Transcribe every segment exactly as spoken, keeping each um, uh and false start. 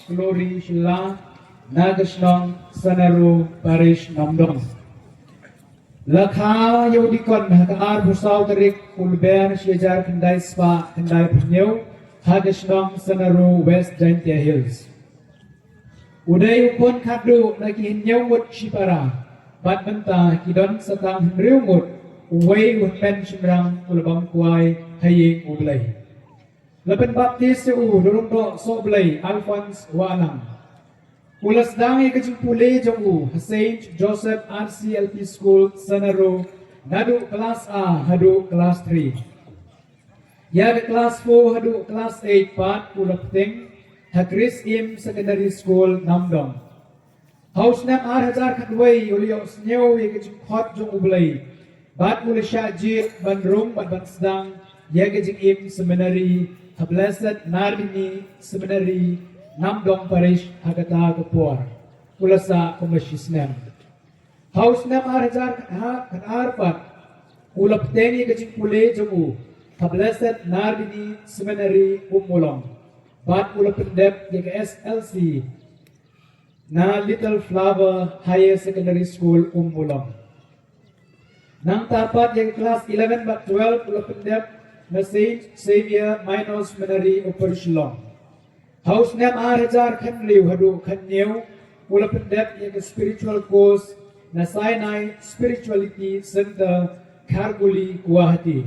Glory Shylla na ka shnong Sanaro, Parish Namdong. La kha ïa u dikon ha ka arphew saw tarik u Lber shi hajar khyndai spah khyndai phew hynñiew ha ka shnong Sanaro, West Jaintia Hills. U dei u khun khatduh na ki hynñiew ngut shipara, bad mynta ki don sa tang hynriew ngut, uwei u hynmen shynrang u la bam kwai ha ïing U Blei. La pynbaptis ïa u da u Lyngdoh Sohblei Alphonse Wahlang. U la sdang ïa ka jingpule jong u ha Saint Joseph R C L P School, Sanaro, naduh klas A haduh klas three. Ïa ka klas four haduh klas eight pat u la pteng ha Chris Im Secondary School, Namdong. Ha u snem ar hajar khatwei u la ïohsngew ïa ka jingkhot jong U Blei, bad u la shah jied ban rung bad ban sdang ïa ka jingim seminari ha Blessed Nardini Seminary, Namdong Parish, ha kata ka por u la sah kumba shi snem. Ha u snem ar hajar khatar pat u la pteng ïa ka jingpule jong u ha Blessed Nardini Seminary, Ummulong, bad u la pyndep ïa ka S L C na Little Flower Higher Secondary School, Ummulong. Nangta pat ïa ka klas eleven bad twelve u la pyndep na Saint Xavier Minor Seminary, Upper Shillong. Ha u snem ar hajar khathynriew haduh khathynñiew u la pyndep ïa ka spiritual course na Sinai Spirituality Center, Kharkuli, Guwahati.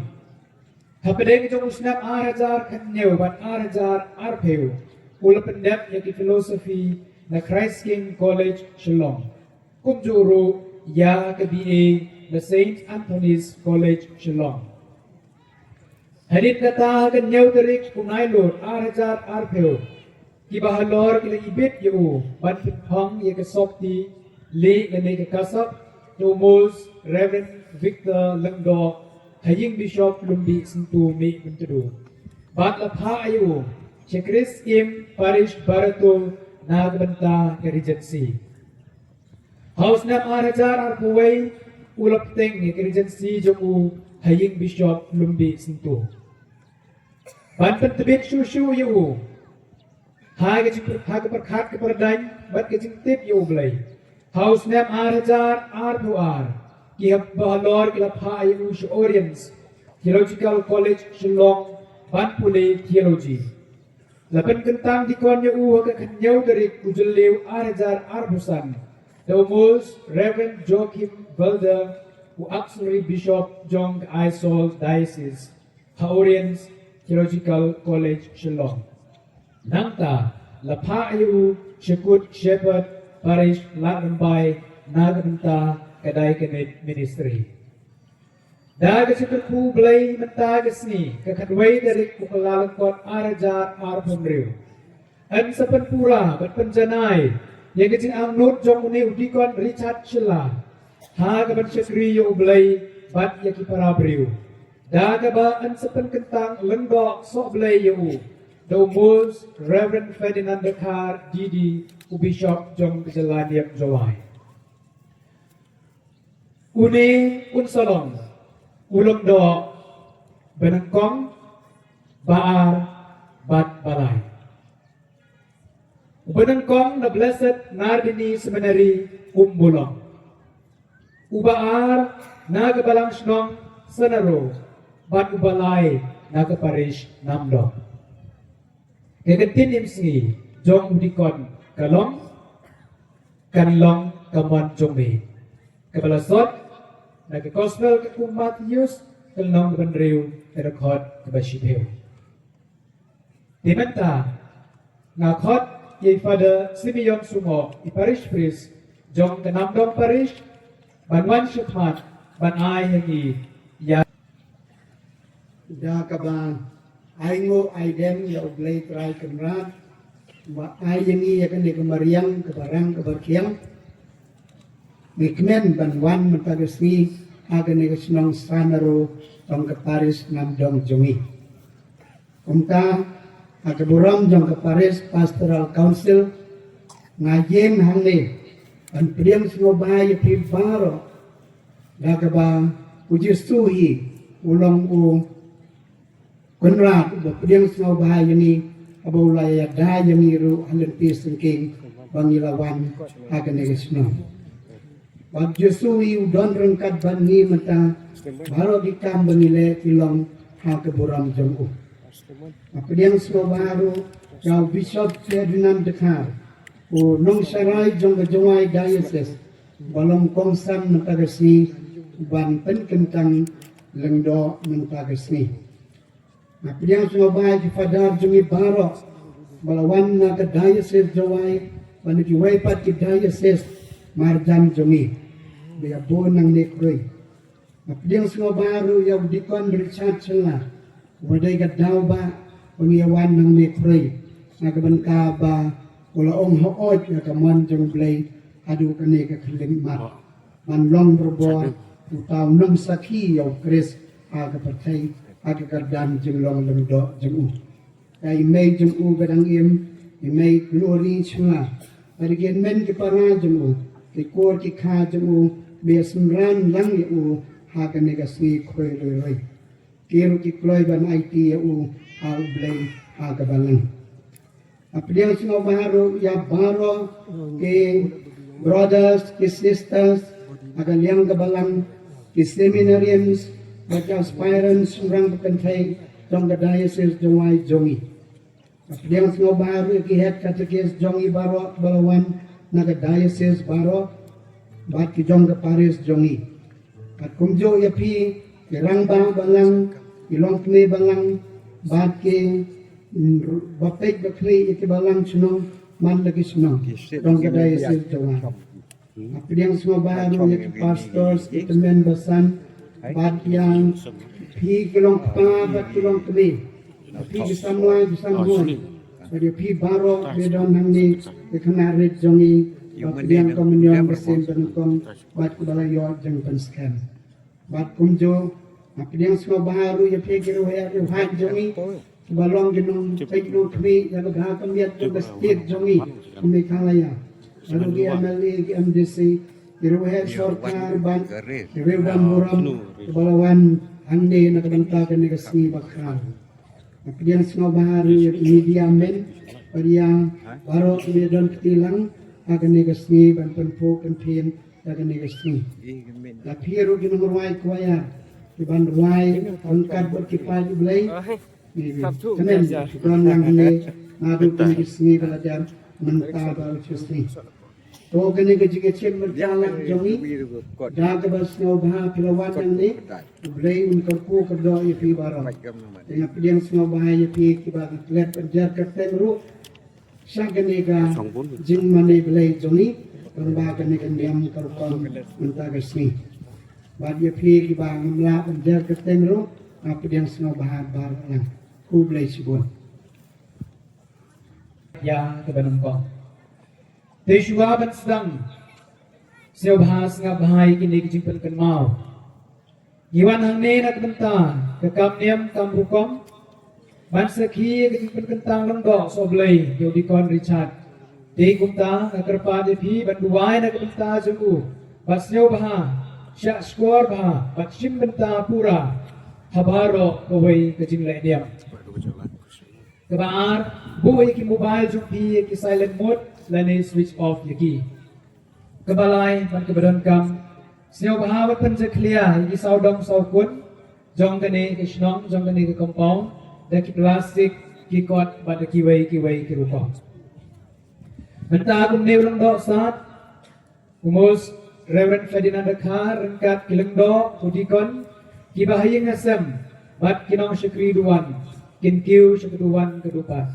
Hapdeng jong u snem ar hajar khathynñiew bad ar hajar arphew u la pyndep ïa ki philosophy na Christ King College, Shillong, kumjuh ruh ïa ka B A na Saint Anthony's College, Shillong. Hadien kata, ha ka hynñiew tarik u Nailur ar hajar arphew, kiba halor ki la ibit ïa u ban pynphong ïa ka sopti leh lane ka kasap na u Most Reverend Victor Lyngdoh ha ïing Bishop Lumbih Syntu, Mihmyntdu, bad la phah ïa u sha Christ Im Parish Barato na ka bynta ka Regency. Ha u snem ar hajar arphew wei u la pteng ïa ka Regency jong u ha ïing Bishop Lumbih Syntu. Ban pyntbit shuh shuh ïa u ha ka jing-, ha ka pyrkhat ka pyrdaiñ bad ka jingtip ïa U Blei, ha u snem ar hajar arphew ar, kiba halor ki la phah ïa u sha Oriens Theological College, Shillong, ban pule theology. La pynkyntang dikon ïa u ha ka khathynñiew tarik u Jylliew ar hajar arphew san da u Most Reverend Joachim Welder, u Auxiliary Bishop jong ka Aizawl Diocese, ha Oriens Theological College, Shillong. Nangta la phah ïa u sha Good Shepherd Parish, Ladrymbai, na ka bynta ka Diaconate Ministry. Da ka jingkyrkhu U Blei, mynta ka sngi, ka khatwei tarik u Kyllalyngkot ar hajar arphew hynriew, yn sa pynpura bad pynjanai ïa ka jingangnud jong une u dikon Richard Shylla ha kaban shakri ïa U Blei bad ïa ki para briew, da kaba yn sa pynkyntang lyngdoh sohblei ïa u da u Most Reverend Ferdinand Dkhar, D D, u Bishop jong ka jylla niam Jowai. Une un sa long u lyngdoh ba nyngkong, ba ar bad ba lai. Uba nyngkong na Blessed Nardini Seminary, Ummulong. Uba ar na ka balang shnong Sanaro, bad uba lai na ka parish Namdong. Ka ktien im sngi jong u dikon ka long, kan long ka mon jong me, kaba la sot na ka Gospel katkum u Mathaios, ka lynnong kaba hynriew, ka dkhot kaba shiphew. Te mynta nga khot ïa i Father Simeon Sungoh, i parish priest jong ka Namdong Parish, ban wan shakhmat ban ai ïa ngi ïa da kaba ai nguh ai dem ïa U Blei Trai Kynrad, ba ai ïa ngi ïa kane ka mariang kaba rang kaba rkhiang. Ngi kmen ban wan mynta ka sngi ha kane ka shnong Sanaro jong ka parish Namdong jong ngi. Kumta, ha ka burom jong ka Parish Pastoral Council, nga ïeng hangne ban pdiang sngewbha ïa phi baroh, da kaba u Jisu hi u long u Kynrad uba pdiang sngewbha ïa ngi haba u la ïada ïa ngi ruh ha lynti syngkien ba ngi la wan ha kane ka shnong. Bad Jisu i u don ryngkat bad ngi mynta baroh ki kam ba ngi leh ki long ha ka burom jong u. Nga pdiang sngewbha ruh ïa u Bishop Ferdinand Dkhar, u nongsharai jong ka Jowai Diocese, ba long kongsan mynta ka sngi ban pynkyntang lyngdoh mynta ka sngi. Nga pdiang sngewbha ïa ki Father jong ngi baroh ba la wan na ka Diocese Jowai bad na kiwei pat ki diocese marjan jong ngi ba ïa bun nangne khrui. Nga pdiang sngewbha ruh ïa u Deacon Richard Shylla, uba dei ka daw ba ba ngi ïa wan nangne khrui na ka bynta ba u la ong hooid ïa ka mon jong u Blei haduh kane ka khyllipmat ban long barabor uta u nongsakhi ïa u Khrist ha ka pyrthei ha ka kyrdan jinglong lyngdoh jong u. Ïa i mei jong u ba dang im, i mei Glory Shylla, bad ki hynmen ki para jong u, ki kur ki kha jong u, ba ïa synran lang ïa u ha kane ka sngi khrui roi roi. Ki ruh ki kloi ban aiti ïa u ha u Blei ha ka balang. Nga pdiang sngewbha ruh ïa baroh ki brothers, ki sisters ha ka liang ka balang, ki seminarians bad ki aspirants shynrang ba kynthei jong ka Diocese Jowai jong ngi. Nga pdiang sngewbha ruh ïa ki head catechist jong ngi baroh ba la wan na ka diocese baroh bad ki jong ka parish jong ngi. Bad kumjuh ïa phi ki rangbah balang, ki longkmie balang bad ki, mm, bapeit bakhlieh ïa ki balang shnong man la ki shnong jong ka Diocese Jowai. Nga pdiang sngewbha ruh ïa ki pastors, ki tymmen basan bad ïa phi ki longkpa bad ki longkmie, ïa phi ki samla ki samhun, bad ïa phi baroh ba don hangne, ki khynnah rit jong ngi, nga pdiang kumne ïa ka sien ba nyngkong bad kaba la ïoh jingpynskhem. Bad kumjuh nga pdiang sngewbha ruh ïa phi ki riewheh riewhaiñ jong ngi, kiba long ki nongpeit nongkhmih ïa ka bha ka miat jong ka state jong ngi Meghalaya. Bad ruh ki M L A, ki M D C, ki riewheh sorkar bad ki riew dam burom kiba la wan hangne na ka bynta kane ka sngi bakhraw. Nga pdiang sngewbha ruh ïa ki media men bad ïa baroh kiba don kti lang ha kane ka sngi ban pynphuh pynphieng ïa kane ka sngi. Ïa phi ruh ki nongrwai choir kiban rwai ryngkat bad ki paid U Blei. Kmen ki don lang hangne naduh kane ka sngi ba la dep mynta baroh shi sngi. To kane ka jingïakhih mynta lang jong ngi, da kaba sngewbha phi la wan nangne, U Blei un kyrkhu kyrdoh ïa phi baroh. Te nga pdiang sngewbha ïa phi kiba klet ban jer kyrteng ruh sha kane ka jingmane Blei jong ngi, kaba kane ka niam ka rukom mynta ka sngi. Bad ïa phi kiba ngam lah ban jer kyrteng ruh, nga pdiang sngewbha baroh lang. Khublei shibun. Ïa kaba nyngkong. Te shuwa ban sdang, sngewbha sngap bha ïa kine ki jingpynkynmaw. Ngi wan hangne na ka bynta ka kam niam kam rukom ban sakhi ïa ka jingpynkyntang lyngdoh soh Blei ïa u Deacon Richard. Te kumta nga kyrpad ïa phi ban duwai na ka bynta jong u bad sngewbha shah shkor bha bad shim bynta pura ha baroh kawei ka jingleh niam. Kaba ar, buh ïa ki mobile jong phi ïa ki silent mode lane switch off ïa ki. Kaba lai bad kaba donkam, sngewbha ban pynjakhlia ïa ki sawdong sawkun jong kane ka shnong, jong kane ka compound da ki plastik, ki kot bad da kiwei kiwei ki rukom. Mynta kumne u lyngdoh sad, u Most Reverend Ferdinand Dkhar ryngkat ki lyngdoh, u deacon, kiba ha ïing ha sem bad ki nongshakri duwan kin kiew sha ka duwan ka dupat.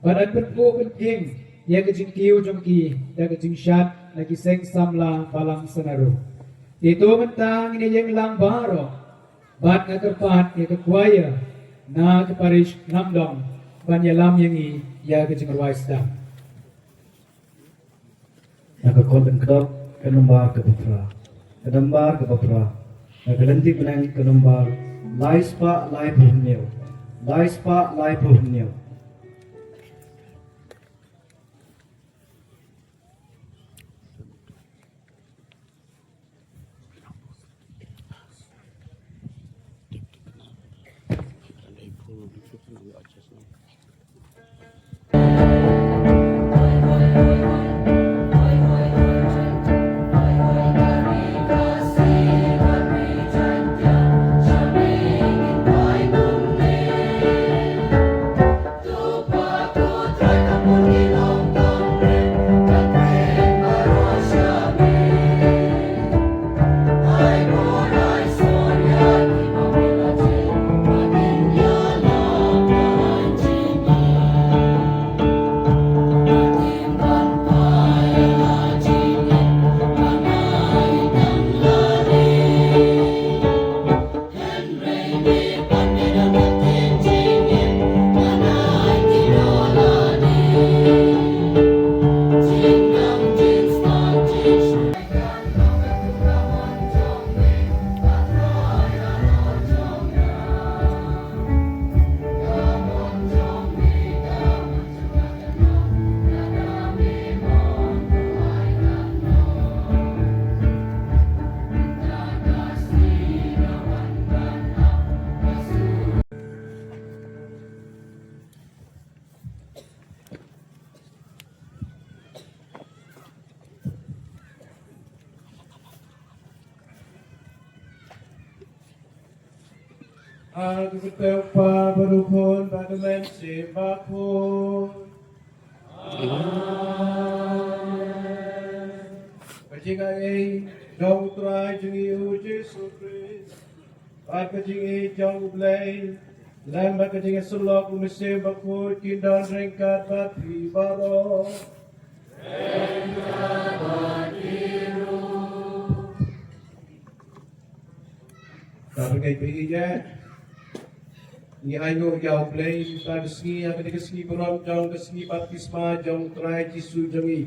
Bad yn pynphuh pynphieng ïa ka jingkiew jong ki da ka jingshad na ki seng samla balang Sanaru. Te to mynta ngin ïeng lang baroh bad nga kyrpad ïa ka choir na ka parish Namdong ban ïalam ïa ngi ïa ka jingrwai sdang. Na ka khot lyngkdop ka nombar kaba phra. Ka nombar kaba phra. Na ka lynti bneng ka nombar lai spah laiphew hynñiew. Lai spah laiphew hynñiew. Ha ka kyrteng u Kpa bad u Khun bad u Mynsiem Bakhuid. Amen. Ka jingaiei jong u Trai jong ngi u Jisu Khrist bad ka jingïeit jong u Blei, lem bad ka jingïasyllok u Mynsiem Bakhuid, kin don ryngkat bad phi baroh. Ka bangeit ba ïeit, ngi ainguh ïa u Blei mynta ka sngi, ha kane ka sngi burom jong ka sngi baptisma jong u Trai Jisu jong ngi.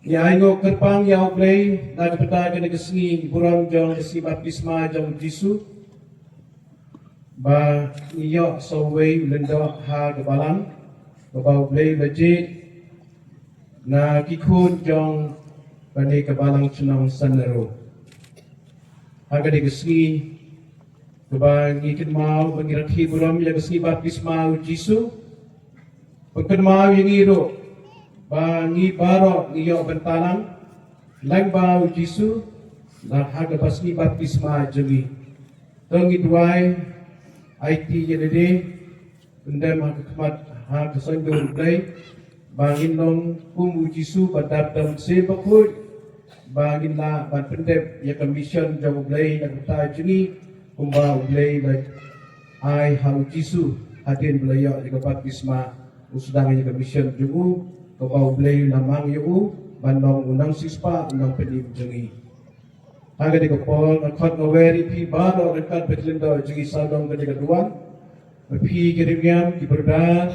Ngi ainguh kyrpang ïa u Blei na ka bynta kane ka sngi burom jong ka sngi baptisma jong u Jisu, ba ngi ïoh sa uwei u lyngdoh ha ka balang kaba u Blei u la jied na ki khun jong kane ka balang shnong San Naro. Ha kane ka sngi kaba ngi kynmaw ba ngi rakhe burom ïa ka sngi baptisma u Jisu, pynkynmaw ïa ngi ruh ba ngi baroh ngi ïoh bynta lang lyngba u Jisu, na ha kaba sngi baptisma jong ngi. To ngin duwai, aiti ïa lade, pyndem ha ka khmat, ha ka saiñdur u Blei, ba ngin long kum u Jisu ba dap da u Mynsiem Bakhuid, ba ngin lah ban pyndep ïa ka mission jong u Blei na ka bynta jong ngi, kumba u Blei u la ai ha u Jisu hadien ba la ïoh ïa ka baptisma, u sdang ïa ka mission jong u, kaba u Blei u la mang ïa u ban long u nongsiewspah, u nongpynim jong ngi. Ha kane ka por nga khot nga wer ïa phi baroh ryngkat bad ki lyngdoh jong ngi sawdong kane ka duwan. Ba phi ki riewniam, ki brother,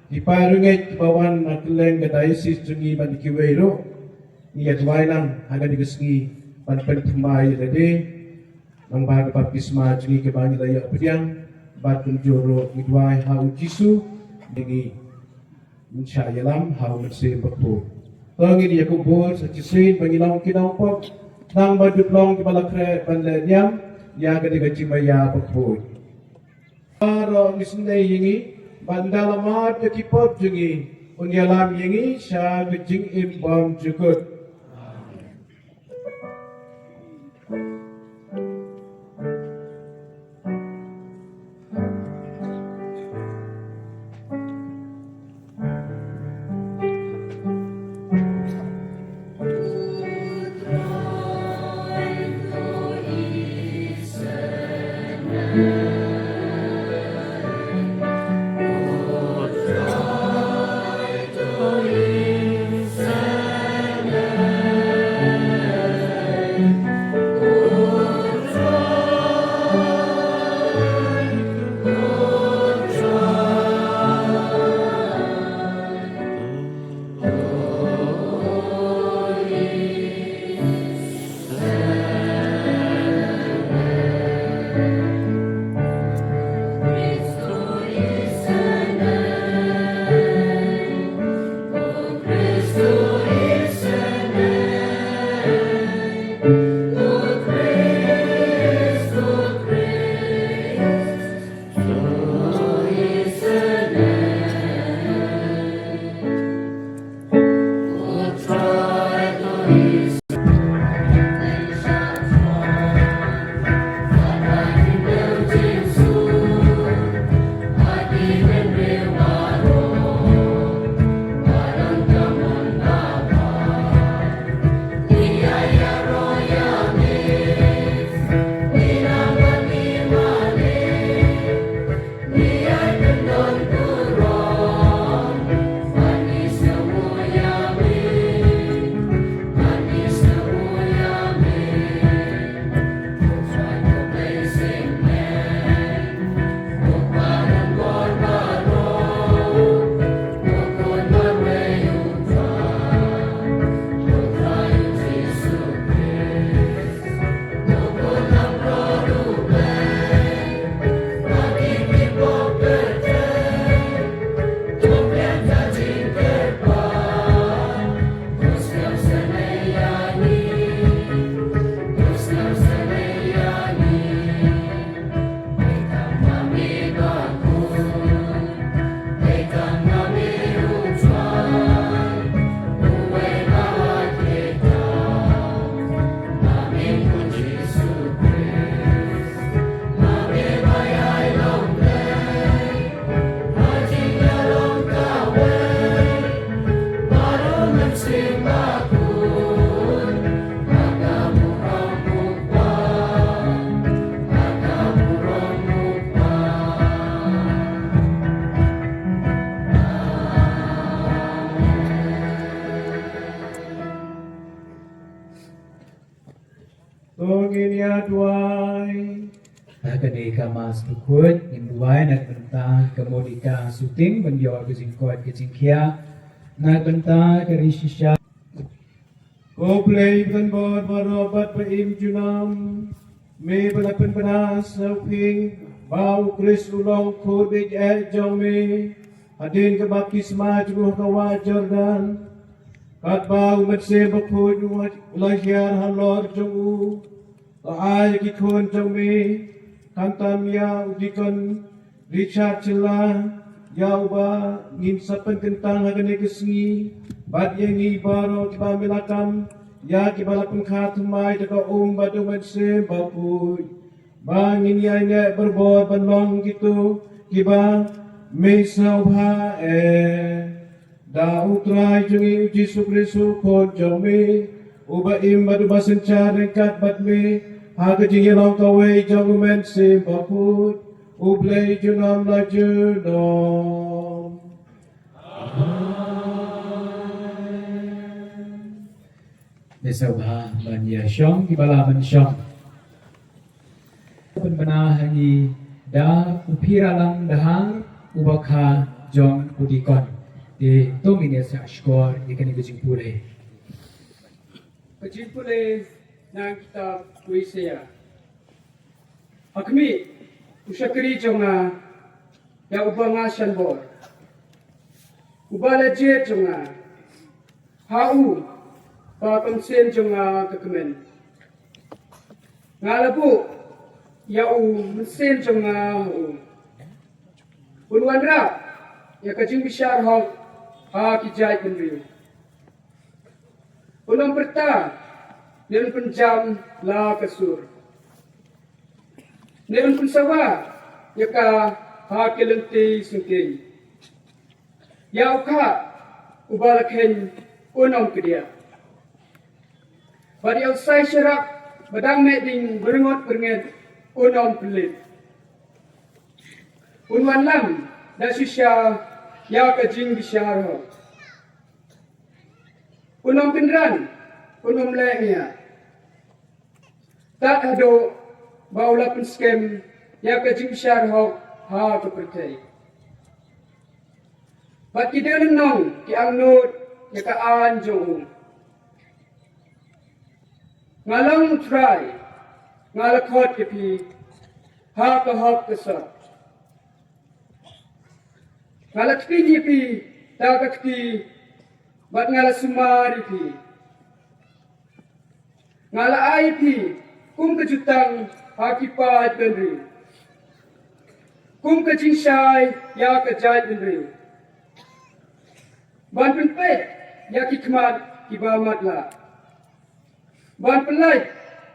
ki parangeit kiba wan na kylleng ka diocese jong ngi bad kiwei ruh, ngi ïa duwai lang ha kane ka sngi ban pynthymmai ïa lade lyngba ka baptisma jong ngi kaba ngi la ïoh pdiang, bad kumjuh ruh ngi duwai ha u Jisu jong ngi. Ngin shah ïalam ha u Mynsiem Bakhuid. To ngin ïa kubur sa shisien ba ngin long ki nongpop, tang ba dep long kiba la khreh ban leh niam ïa kane ka jingmaïa bakhuid. Baroh ngi sngewbha ïa ngi, ba ynda la map ïa ki pop jong ngi, un ïalam ïa ngi sha ka jingim bymjukut. Ïa duwai. Ha kane ka Mass bakhuid ngin duwai na ka bynta ka Monica Suting ban ïoh ka jingkoit ka jingkhiah, na ka bynta ka ri shisha. Ko Blei ba don bor baroh bad ba im junom, me ba la pynbna sha u Khun ba u Khrist u long khun beit eh jong me hadien ka baptisma jong u ha ka wah Jordan. Katba u Mynsiem Bakhuid u la hiar halor jong u, to ai ki khun jong me, khamtam ïa u Deacon Richard Shylla, ïa uba ngin sa pynkyntang ha kane ka sngi, bad ïa ngi baroh kiba me la tam, ïa kiba la pynkha thymmai da ka um bad u Mynsiem Bakhuid, ba ngin ïaineh barabor ban long kito kiba me sngewbha eh. Da u Trai jong ngi u Jisu Khrist u Khun jong me, uba im bad uba synshar ryngkat bad me ha ka jingïalong kawei jong u Mynsiem Bakhuid, U Blei junom la junom. Me sngewbha ban ïa shong kiba lah ban shong. Pynbna ha ngi da u Phiralang Dahar, uba kha jong u Deacon. Te to ngin ïa shah shkor ïa kane ka jingpule. Ka jingpule na ka kitab u Isaïah. Ha khmih, u shakri jong nga, ïa uba nga shan bor, uba la jied jong nga, ha u ba ka mynsiem jong nga ka kmen. Nga la buh ïa u mynsiem jong nga ha u, un wanrah ïa ka jingbishar hok ha ki jaitbynriew. Un ym pyrta ne un pynjam la ka sur, ne un pynsawa ïa ka ha ki lynti syngkien. Ïa u khah uba la kheiñ un ym kdiah, bad ïa u sai sharap ba dang meh ding byrngot byrnget un ym pynlip. Un wanlam da shisha ïa ka jingbishar hok. Un ym kynran, un ym leh ngiah, tad haduh ba u la pynskhem ïa ka jingbishar hok ha ka pyrthei, bad ki dei lynnong ki angnud ïa ka aiñ jong u. Nga long u Trai, nga la khot ïa phi ha ka hok ka sot. Nga la kti ïa phi da ka kti, bad nga la sumar ïa phi. Nga la ai ïa phi kum ka jutang ha ki paid bynriew, kum ka jingshai ïa ka jaitbynriew, ban pynpeit ïa ki khmat kiba matlah, ban pyllait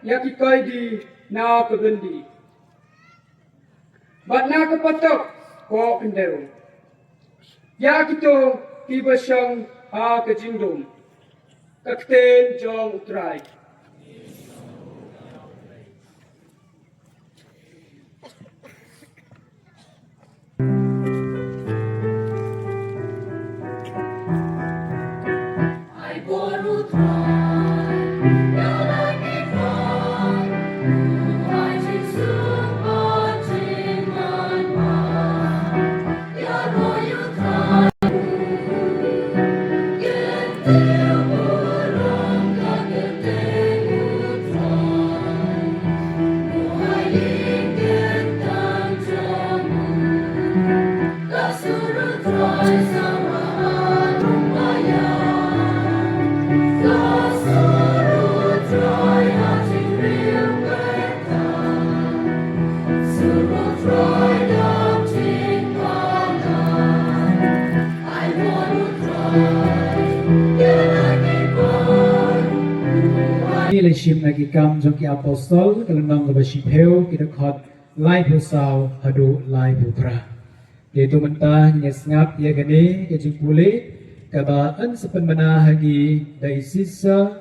ïa ki koidi na ka byndi, bad na ka patok ko khyndew. Ïa kito kiba shong ha ka jingdum, ka ktien jong u Trai. Ngi la shim na ki Kam jong ki Apostol, ka lynnong kaba shiphew, ki dkhot laiphew saw haduh laiphew phra. Te to mynta ngin ïa sngap ïa kane ka jingpule kaba yn sa pynbna ha ngi da i Sister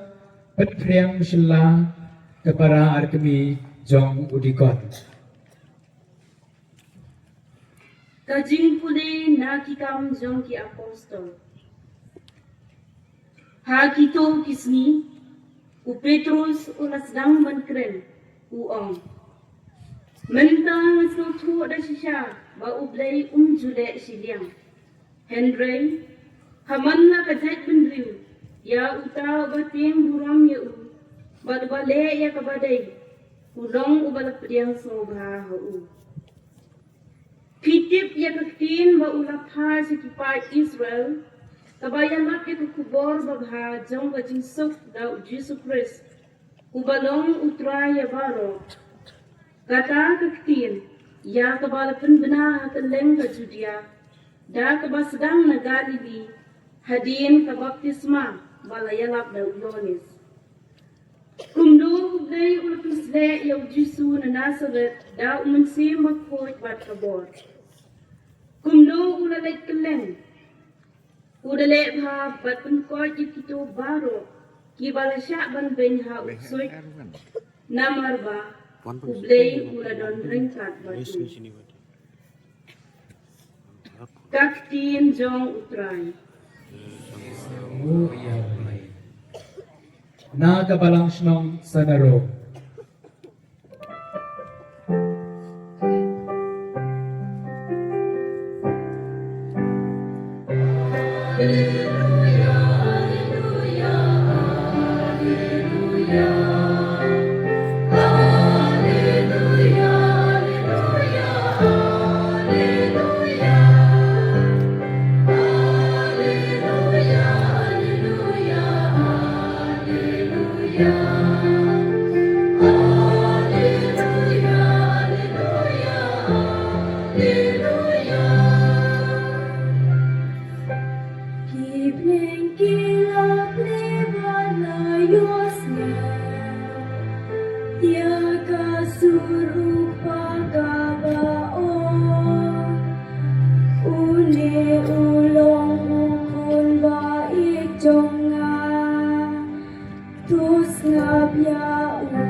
Pynphriang Shylla, ka para ar kmie jong u Deacon. Ka jingpule na ki Kam jong ki Apostol. Ha kito ki sngi, u Petrus u la sdang ban kren U ong, mynta nga sngewthuh da shisha ba U Blei um ju leh shiliang. Hynrei ha man la ka jaitbynriew, ïa uta uba tieng burom ïa u bad uba leh ïa kaba dei, u long uba la pdiang sngewbha ha u. Phi tip ïa ka ktien ba u la phah sha ki paid Israel, kaba ïalap ïa ka khubor babha jong ka jingsuk da U Jisu Khrist, uba long U Trai ïa baroh. Kata ka ktien, ïa kaba la pynbna ha kylleng ka Judia, da kaba sdang na Galili, hadien ka baptisma ba la ïalap da u Ïoannis. Kumno U Blei u la pynsleh ïa U Jisu na Nasareth da U Mynsiem Bakhuid bad ka bor. Kumno u la leit kylleng. U da leh bha bad pynkoit ïa kito baroh kiba la shah ban beiñ ha u ksuid. Namar ba U Blei u la don ryngkat bad u. Ka ktien jong U Trai. Na ka balang shnong Sanaro. Ki bneng ki la plie bad la ïohsngew ïa ka sur u Kpa kaba ong, une u long u Khun ba ïeit jong nga. To sngap ïa u.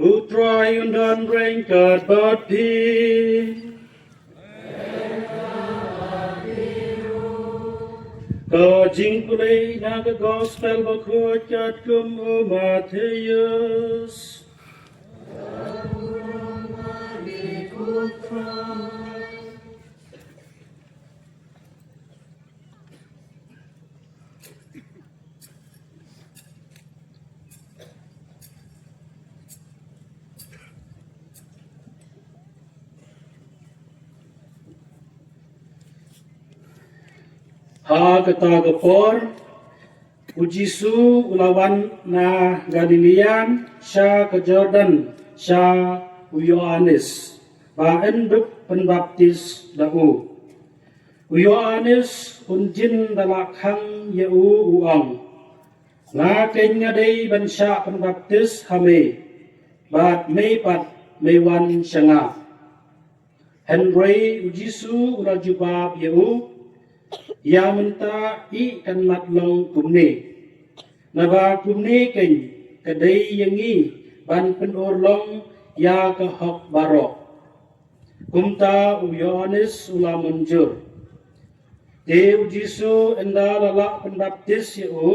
U Trai un don ryngkat bad phi. Ka jingpule na ka Gospel Bakhuid katkum u Mathaios. Ha kata ka por, u Jisu u la wan na Galilea sha ka Jordan sha u Ïoannis ba un dup pynbaptis da u. U Ïoannis un jin da la khang ïa u, u ong, nga keiñ nga dei ban shah pynbaptis ha me, bad me pat me wan sha nga. Hynrei u Jisu u la jubab ïa u, ïa mynta i kan mat long kumne. Naba kumne keiñ ka dei ïa ngi ban pynurlong ïa ka hok baroh. Kumta u Ïoannis u la mynjur. Te u Jisu ynda la lah pynbaptis ïa u,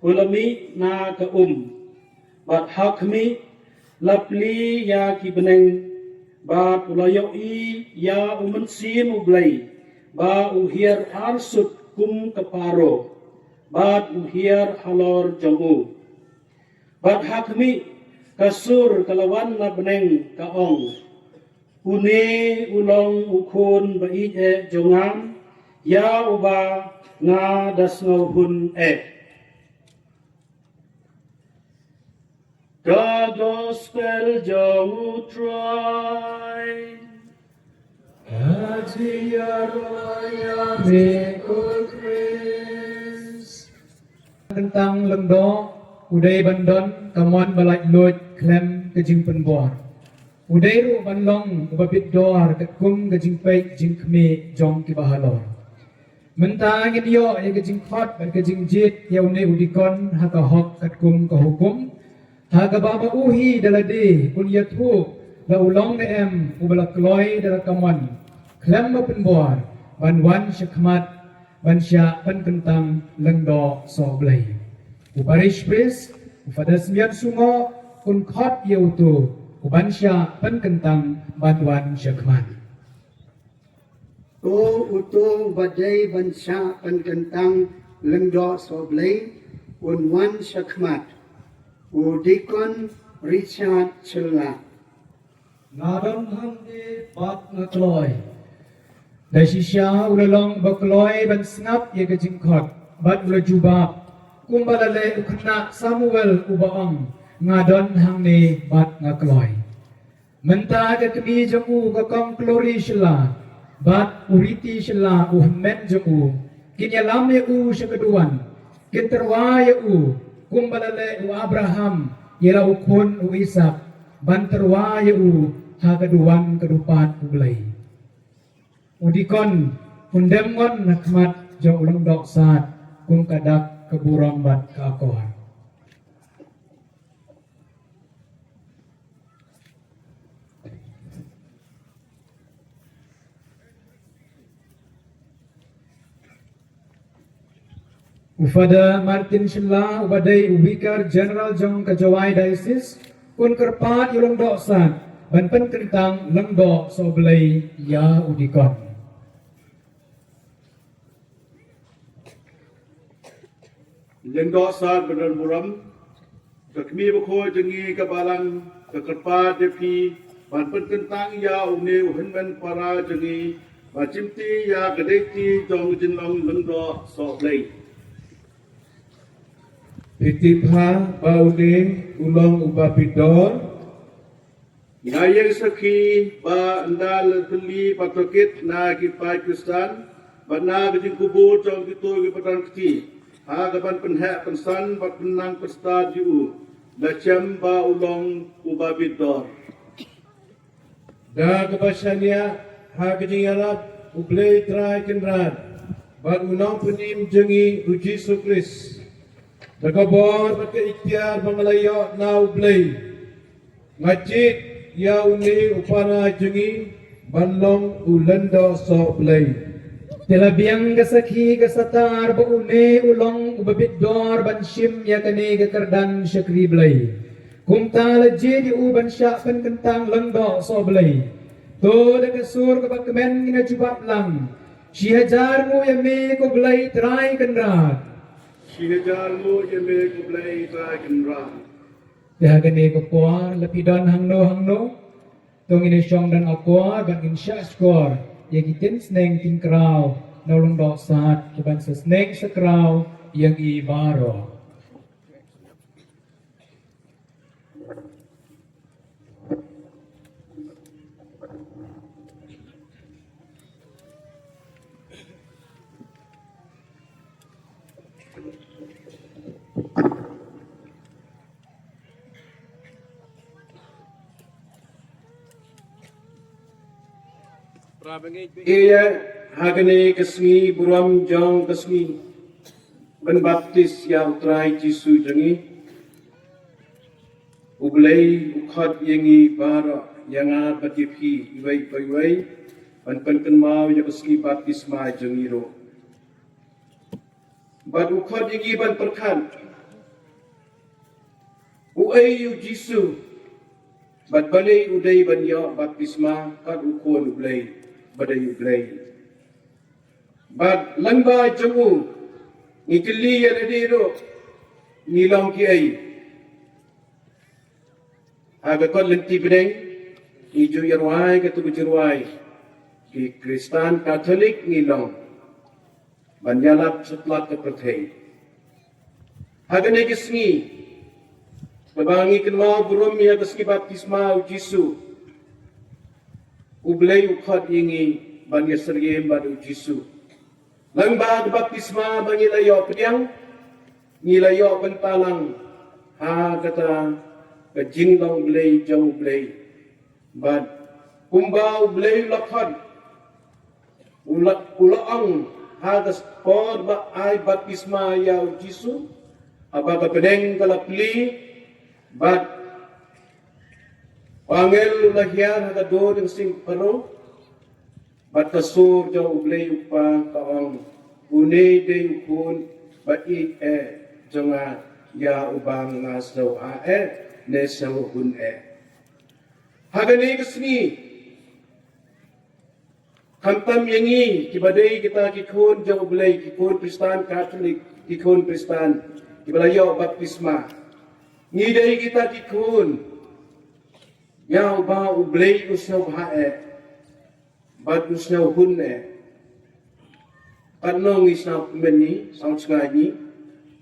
u la mih na ka um. Bad ha khmih la plie ïa ki bneng, bad u la ïohi ïa u Mynsiem U Blei ba u hiar arsut kum ka paro, bad u hiar halor jong u. Bad ha khmih ka sur ka la wan na bneng ka ong, une u long u Khun ba ïeit eh jong nga, ïa uba nga da sngewhun eh. Ka Gospel jong u Trai. Ka jingïaroh ïa me ko Khrist. Kyntang Lyngdoh u dei ban don ka mon ba laitluid khlem ka jingpynbor. U dei ruh ban long uba bit dor katkum ka jingpeit jingkhmih jong kiba halor. Mynta ngin ïoh ïa ka jingkhot bad ka jingjied ïa une u dikon ha ka hok katkum ka hukum, ha kaba ma u hi da lade un ïathuh la u long ne em uba la kloi da la kamon khlem ba pynbor ban wan sha khmat ban shah pynkyntang lyngdoh sohblei. U parish priest, u Father Simeon Sungoh, un khot ïa uto u ban shah pynkyntang ban wan sha khmat. To uto uba dei ban shah pynkyntang lyngdoh sohblei un wan sha khmat. U dikon Richard Shylla. Nga don hangne bad nga kloi. Da shisha u la long ba kloi ban sngap ïa ka jingkhot bad u la jubab kumba la leh u khynnah Samuel uba ong, nga don hangne bad nga kloi. Mynta ka kmie jong u ka Kong Glory Shylla bad u Riti Shylla u hynmen jong u kin ïalam ïa u sha ka duwan, kin tyrwa ïa u kumba la leh u Abraham ïa la u khun u Isak ban tyrwa ïa u ha ka duwan ka dupat U Blei. U dikon un dem ngon ha khmat jong u lyngdoh sad kum ka dak ka burom bad ka akor. U Father Martin Shylla uba dei u Vicar General jong ka Jowai Diocese un kyrpad ïa u lyngdoh sad ban pynkyntang lyngdoh sohblei ïa u dikon. Lyngdoh sad ba don burom, ka kmie bakhuid jong ngi ka Balang ka kyrpad ïa phi ban pynkyntang ïa une u hynmen para jong ngi ban shimti ïa ka dei ti jong ka jinglong lyngdoh sohblei. Phi tip ha ba une u long uba bit dor. Nga ïeng sakhi ba ynda la pynlong ba tohkit na ki paid Khristan bad na ka jingkubur jong kito kiba don kti ha kaban pynheh pynsan bad pynnang pynstad ïa u, la shem ba u long uba bit dor. Da kaba shaniah ha ka jingïalap U Blei Trai Kynrad bad U Nongpynim jong ngi U Jisu Khrist, da ka bor bad ka iktiar ba nga la ïoh na U Blei, nga jied ïa une u para jong ngi ban long u lyngdoh sohblei. Te la biang ka sakhi ka satar ba une u long uba bit dor ban shim ïa kane ka kyrdan shakri Blei. Kumta la jied ïa u ban shah pynkyntang lyngdoh sohblei. To da ka sur kaba kmen ngin ïa jubab lang. Shi hajar nguh ïa me ko Blei Trai Kynrad. Shi hajar nguh ïa me ko Blei Trai Kynrad. Te ha kane ka por la phi don hangno hangno, to ngin ïa shong don akor bad ngin shah shkor ïa ki ktien sneng ktien kraw na u lyngdoh sad kiban sa sneng sa kraw ïa ngi baroh. Ïa ha kane ka sngi burom jong ka sngi ban baptis ïa U Trai Jisu jong ngi. U Blei u khot ïa ngi baroh, ïa nga bad ïa phi iwei pa iwei, ban pynkynmaw ïa ka sngi baptisma jong ngi ruh. Bad u khot ïa ngi ban pyrkhat uei U Jisu bad balei u dei ban ïoh baptisma kat u Khun U Blei ba dei U Blei. Bad lyngba jong u ngi kylli ïa lade ruh, ngi long kiei? Ha ka kot lynti bneng ngi ju ïa rwai katu ka jingrwai, ki Khristan Katholik ngi long, ban ïalap sha tlot ka pyrthei. Ha kane ka sngi kaba ngi kynmaw burom ïa ka sngi baptisma U Jisu, U Blei u khot ïa ngi ban ïa syriem bad U Jisu. Lyngba ka baptisma ba ngi la ïoh pdiang, ngi la ïoh bynta lang ha kata ka jinglong Blei jong U Blei. Bad kumba U Blei u la khot, u la, u la ong ha ka por ba ai baptisma ïa u Jisu, haba ka bneng ka la plie, bad u angel u la hiar ha ka dur jong ka sing Pharaoh, bad ka sur jong U Blei U Kpa ka ong, une dei u khun ba ïeit eh jong nga, ïa uba nga sngewbha eh ne sngewhun eh. Ha kane ka sngi, khamtam ïa ngi kiba dei kita ki khun jong U Blei, ki khun Khristan Katholik, ki khun Khristan kiba la ïoh baptisma, ngi dei kita ki khun ïa uba U Blei u sngewbha eh bad u sngewhun eh. Katno ngi sngewkmen ngi, sngewsynei ngi,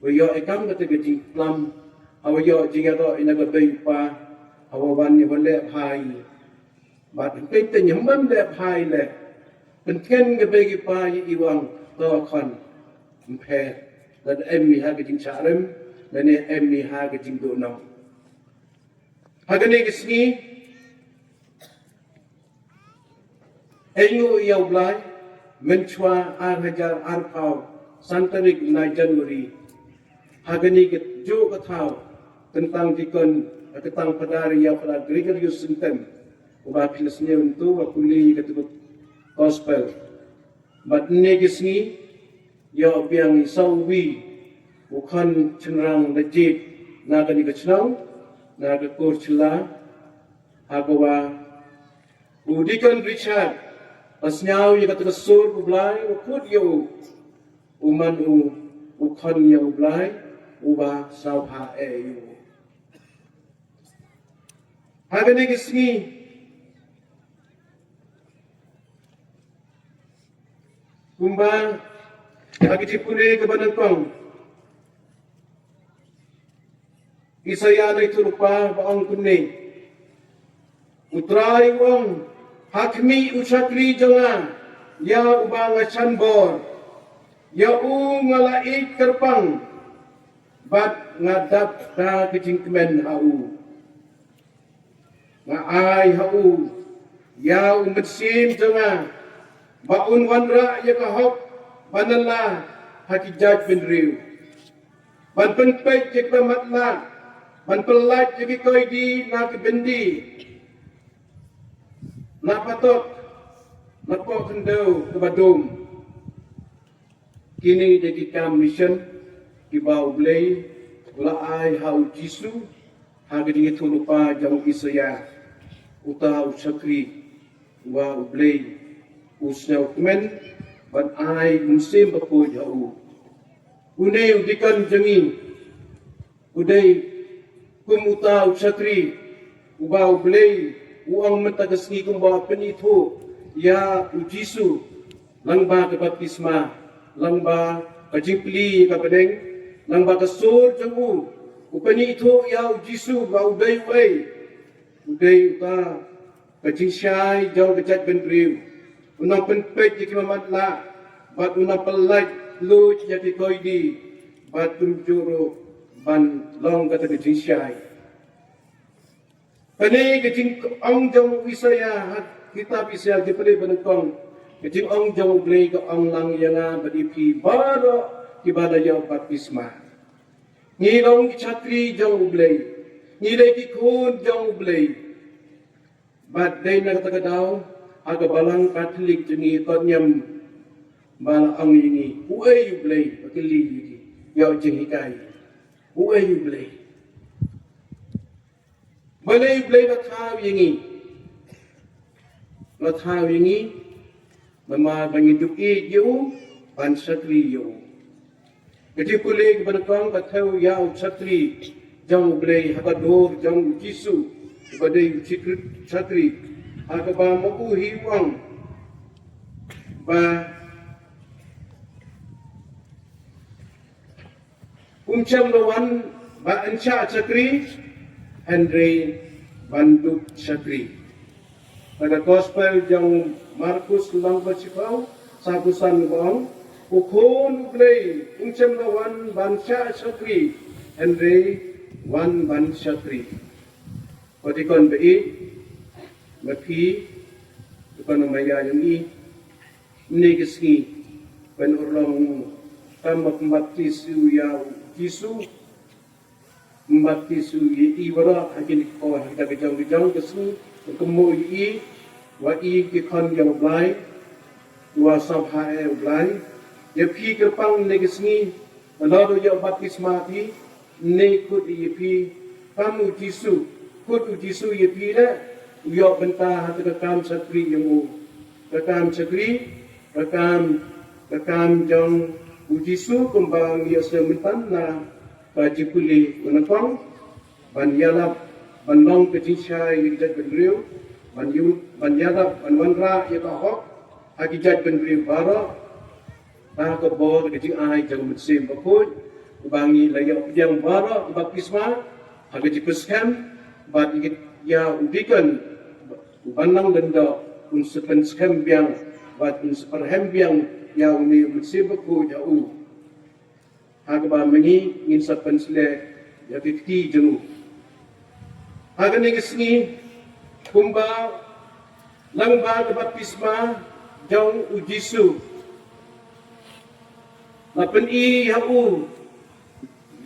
ba ïoh ïa kata ka jingplam, haba ïoh jingïaroh ïa na ka bei u kpa, haba wan ïa ba leh bha ïa ngi. Bad hynrei te ym ban leh bha ïa leh, pynken ka bei ki kpa ïa i wang, to khon, ym pher, lada em ïa ha ka jingshah rem, lane em ïa ha ka jingduhnong. Ha kane ka sngi, ainguh ïa U Blei, mynshuwa ar hajar arphew san tarik u bnai January, ha kane ka juh ka thaw, kyntang dikon, kyntang padar ïa u Phadar Gregory Syntem, uba phi la sngewthuh, uba pule ïa kata ka gospel. Bad ynne ka sngi, ïoh biang i sawwi u khon shynrang da jied na kane ka shnong, na ka Kur Shylla, ha kaba u Deacon Richard, ba sngew ïa kata ka sur U Blei, u kut ïa u, u man u, u khon ïa U Blei, uba sngewbha eh ïa u. Ha kane ka sngi, kumba ha ka jingpule kaba nyngkong, Isaïah u nongïathuhlypa ba ong kumne. U Trai u ong, ha khmih u shakri jong nga, ïa uba nga shan bor, ïa u nga la ïeit kyrpang, bad nga dap da ka jingkmen ha u. Nga ai ha u ïa u mynsiem jong nga, ba un wanrah ïa ka hok ba nylla ha ki jaitbynriew, ban pynpeit ïa ki ba matlah, ban pyllait ïa ki koidi na ki byndi, na patok, na poh khyndew kaba dum. Kine dei ki kam mission kiba U Blei u la ai ha u Jisu, ha ka jingïathuhlypa jong u Isaïah, uta u shakri uba U Blei u sngewkmen ban ai u Mynsiem Bakhuid ha u. Une u deacon jong ngi, u dei kum uta u shakri uba U Blei u ong mynta ka sngi kumba u pynithuh ïa u Jisu, lyngba ka baptisma, lyngba ka jingplie ka bneng, lyngba ka sur jong u, u pynithuh ïa u Jisu ba u dei uei, u dei uta ka jingshai jong ka jaitbynriew. U nang pynpeit ïa ki ba matlah, bad u nang pyllait luid ïa ki koidi, bad kumjuh ruh ban long kata ka jingshai. Kane ka jingong jong u Isaïah, ha kitab Isaïah ki pule ba nyngkong, ka jingong jong U Blei ka ong lang ïa nga bad ïa phi baroh kiba la ïoh baptisma. Ngi long ki shakri jong U Blei. Ngi dei ki khun jong U Blei. Bad dei na kata ka daw, ha ka balang Katholik jong ngi, kot niam ba la ong ïa ngi, uei U Blei, ba kylli ïa ngi, ïa u jinghikai. Uei U Blei. Balei U Blei la thaw ïa ngi. La thaw ïa ngi, namar ba ngin dup ïeit ïa u, ban shakri ïa u. Ka jingpule kaba nyngkong ka thew ïa u shakri jong U Blei ha ka dur jong u Jisu, uba dei u shakri, shakri. Ha kaba ma u hi u ong ba um shym la wan ban shah shakri, hynrei ban dup shakri. Na ka gospel jong u Markus lynnong ba shiphew, sawphew san ba ong, u Khun U Blei um shym la wan ban shah shakri, hynrei wan ban shakri. Ko dei ko baieit, Ma phi, u kynmaw ïa ngi, ne ki sngi, ban urlong, kam ma pynbaptis ïa u Jisu, pynbaptis ïa i baroh, ha kine ki por, ha kita ki jong ki jong ki sngi, kynmaw ïa i, wa i ki khon ïa u Blai, wa sngewbha ïa u Blai, ïa phi kyrpang ne ki sngi, Nalor u ïoh baptisma phi, ne kut ïa phi, kam u Jisu, kut u Jisu ïa phi leh, u ïoh bynta ha ka kam shakri ïa u. Ka kam shakri, ka kam, ka kam jong u Jisu kumba ngi ïohsngew mynta na ka jingpule u nyngkong, ban ïalap, ban long ka jingshai ïa ki jaitbynriew, ban ïu, ban ïalap, ban wanrah ïa ka hok, ha ki jaitbynriew baroh, ba ka bor ka jingai jong u Mynsiem Bakhuid, uba ngi la ïoh pdiang baroh baptisma, ha ka jingpynskhem, bad ïa u deacon, uban nang lyndoh, un sa pynskhem biang, bad un sa pyrhem biang, ïa une u Mynsiem Bakhuid ïa u. Ha kaba ma ngi ngin sa pynsleh ïa ki kti jong u. Ha kane ka sngi kumba lang ba ka baptisma jong u Jisu. La pyni ïa u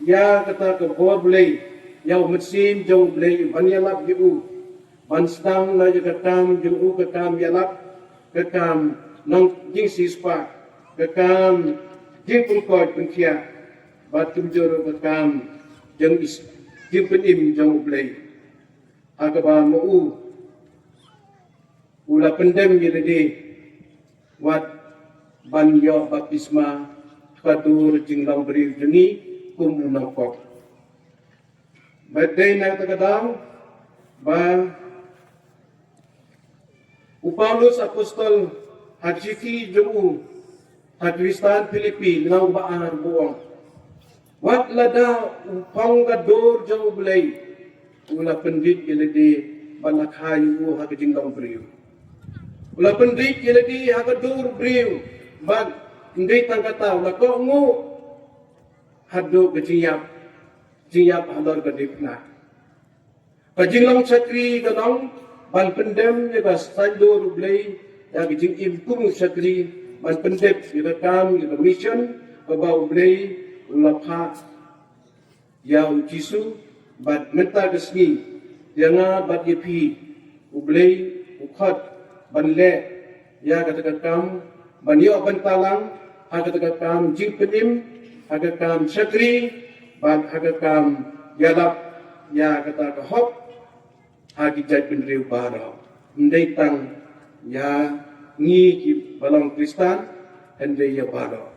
ïa kata ka bor Blei, ïa u Mynsiem jong u Blei ban ïalap ïa u. Ban sdang na ïa ka kam jong u ka kam ïalap, ka kam nang jingsiewspah, ka kam jingpynkhuid pynkhiah, bad kumjuh ruh ka kam jong is, jingpynim jong u Blei. Ha kaba ma u, u la pyndem ïa lade, wat ban ïoh baptisma, ha ka dur jinglong briew jong ngi, kum u nongpop. Bad dei na kata ka daw, ba u Paulus apostol ha ka shithi jong u ha ki Khristan Philippi lynnong ba ar u ong. Wat lada u phong ka dur jong u Blei, u la pynrit ïa lade ban la kha ïa u ha ka jinglong briew. U la pynrit ïa lade ha ka dur briew, bad ym dei tang kata u la kohnguh haduh ka jingïap, jingïap halor ka diengphna. Ka jinglong shakri ka long, ban pyndem ïa ka saiñdur u Blei, ïa ka jingim kum u shakri, ban pyndem ïa ka kam, ïa ka mission, kaba u Blei, u la phah, ïa u Jisu, bad mynta ka sngi, ïa nga bad ïa phi, u Blei, u khot, ban leh, ïa kata ka kam, ban ïoh bynta lang, ha kata ka kam jingpynim, ha ka kam shakri, bad ha ka kam ïalap, ïa kata ka hok, ha ki jaitbynriew baroh. Ym dei tang ïa ngi kiba long Khristan, hynrei ïa baroh.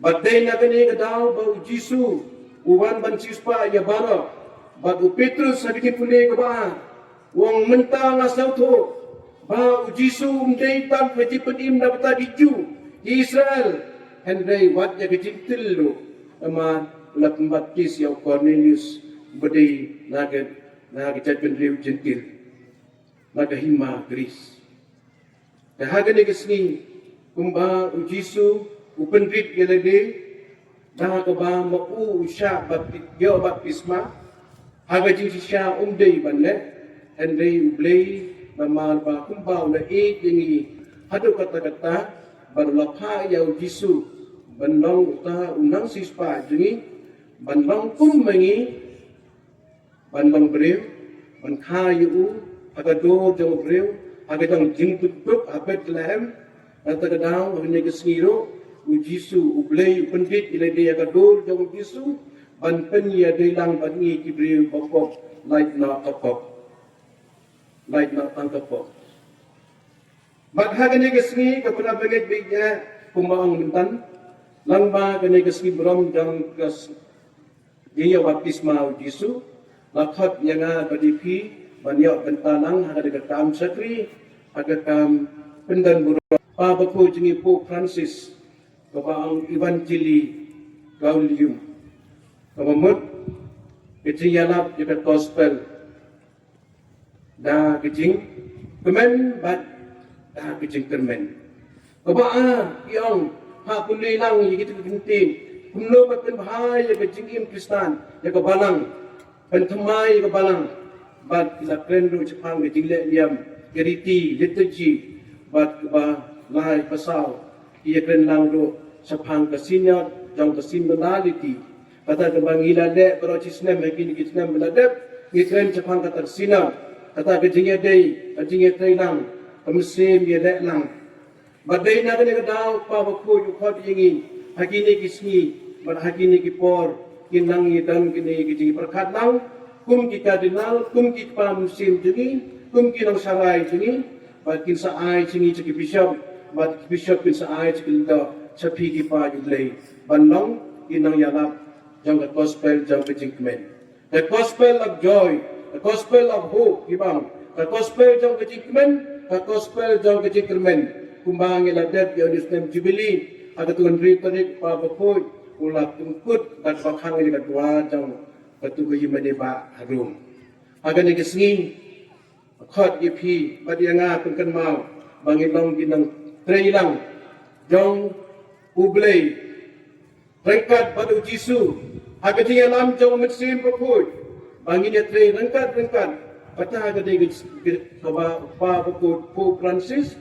Bad dei na kane ka daw ba u Jisu, u wan ban siewspah ïa baroh. Bad u Petrus ha ka jingpule kaba ar, u ong mynta nga sngewthuh, ba u Jisu ym dei tang ka jingpynim na bynta ki Jiw, ki Israel, hynrei wat ïa ki Jentil ruh, namar u la pynbaptis ïa u Kornelius, uba dei na ka, na ka jaitbynriew Jentil. Na ka hima Gris. Te ha kane ka sngi, kumba u Jisu, u pynrit ïa lade, da kaba ma u u shah bapti-, ïoh baptisma, ha ka jingshisha um dei ban leh, hynrei u Blei, namar ba kumba u la ïeit ïa ngi, haduh katta katta, bad u la phah ïa u Jisu, ban long uta u nongsiewspah jong ngi, ban long kum ma ngi, ban long briew, ban kha ïa u, ha ka dur jong u briew, ha ka jong jingduk duk ha Bethlehem, na kata ka daw, ha kane ka sngi ruh, u Jisu, u Blei, u pynrit ïa lade ha ka dur jong u Jisu, ban pynïadei lang bad ngi ki briew ba pop, lait noh ka pop. Lait noh tang ka pop. Bad ha kane ka sngi, ka pynbeit beit ïa, kumba ong mynta, lang ba kane ka sngi burom jong ka s-, jingïoh baptisma u Jisu, la khot ïa nga bad ïa phi, ban ïoh bynta lang ha kane ka kam shakri, ha ka kam pyndon burom. Kaba khuid jong ngi Pope Francis, kaba ong Evangelii Gaudium. Kaba mut, ka jingïalap ïa ka gospel. Da ka jingkmen bad da ka jingkyrmen. Kaba ar, i ong, ha pule lang ïa kita ki kyntien, kumno ban pynbha ïa ka jingim Khristan, ïa ka balang, pynthymmai ïa ka balang, bad ki la kren ruh shaphang ka jingleh niam, riti liturgy bad kaba lai pasaw ki ïakren lang ruh shaphang ka synod jong ka synodality. Kata kaba ngi la leh baroh shi snem ha kine ki snem ba la dep, ngi kren shaphang kata ka synod, kata ka jingïadei, ka jingïatreilang, ka mynsiem ïaleh lang. Bad dei na kane ka daw Kpa Bakhuid u khot ïa ngi ha kine ki sngi bad ha kine ki por, kin nang ïa don kine ki jingpyrkhat lang kum ki kardinal, kum ki kpa mynsiem jong ngi, kum ki nongsharai jong ngi, bad kin sa ai jong ngi sha ki bishop, bad ki bishop kin sa ai sha ki lyngdoh, sha phi ki paid U Blei, ban long ki nongïalap jong ka gospel jong ka jingkmen. The gospel of joy, the gospel of hope, ki bang. The gospel jong ka jingkmen, the gospel jong ka jingkyrmen. Kumba ngi la dep ïa une u snem Jubilee, ha ka tu hynriew tarik Kpa Bakhuid u la pynkut da kaba khang ïa ka duwar jong ka tu ka hima ne ba harum. Ha kane ka sngi, khot ïa phi bad ïa nga pynkynmaw ba ngin long ki nongtrei lang jong U Blei ryngkat bad U Jisu ha ka jingïalam jong U Mynsiem Bakhuid, ba ngin ïatrei ryngkat ryngkat. Kata ka dei ka, kaba Kpa Bakhuid Pope Francis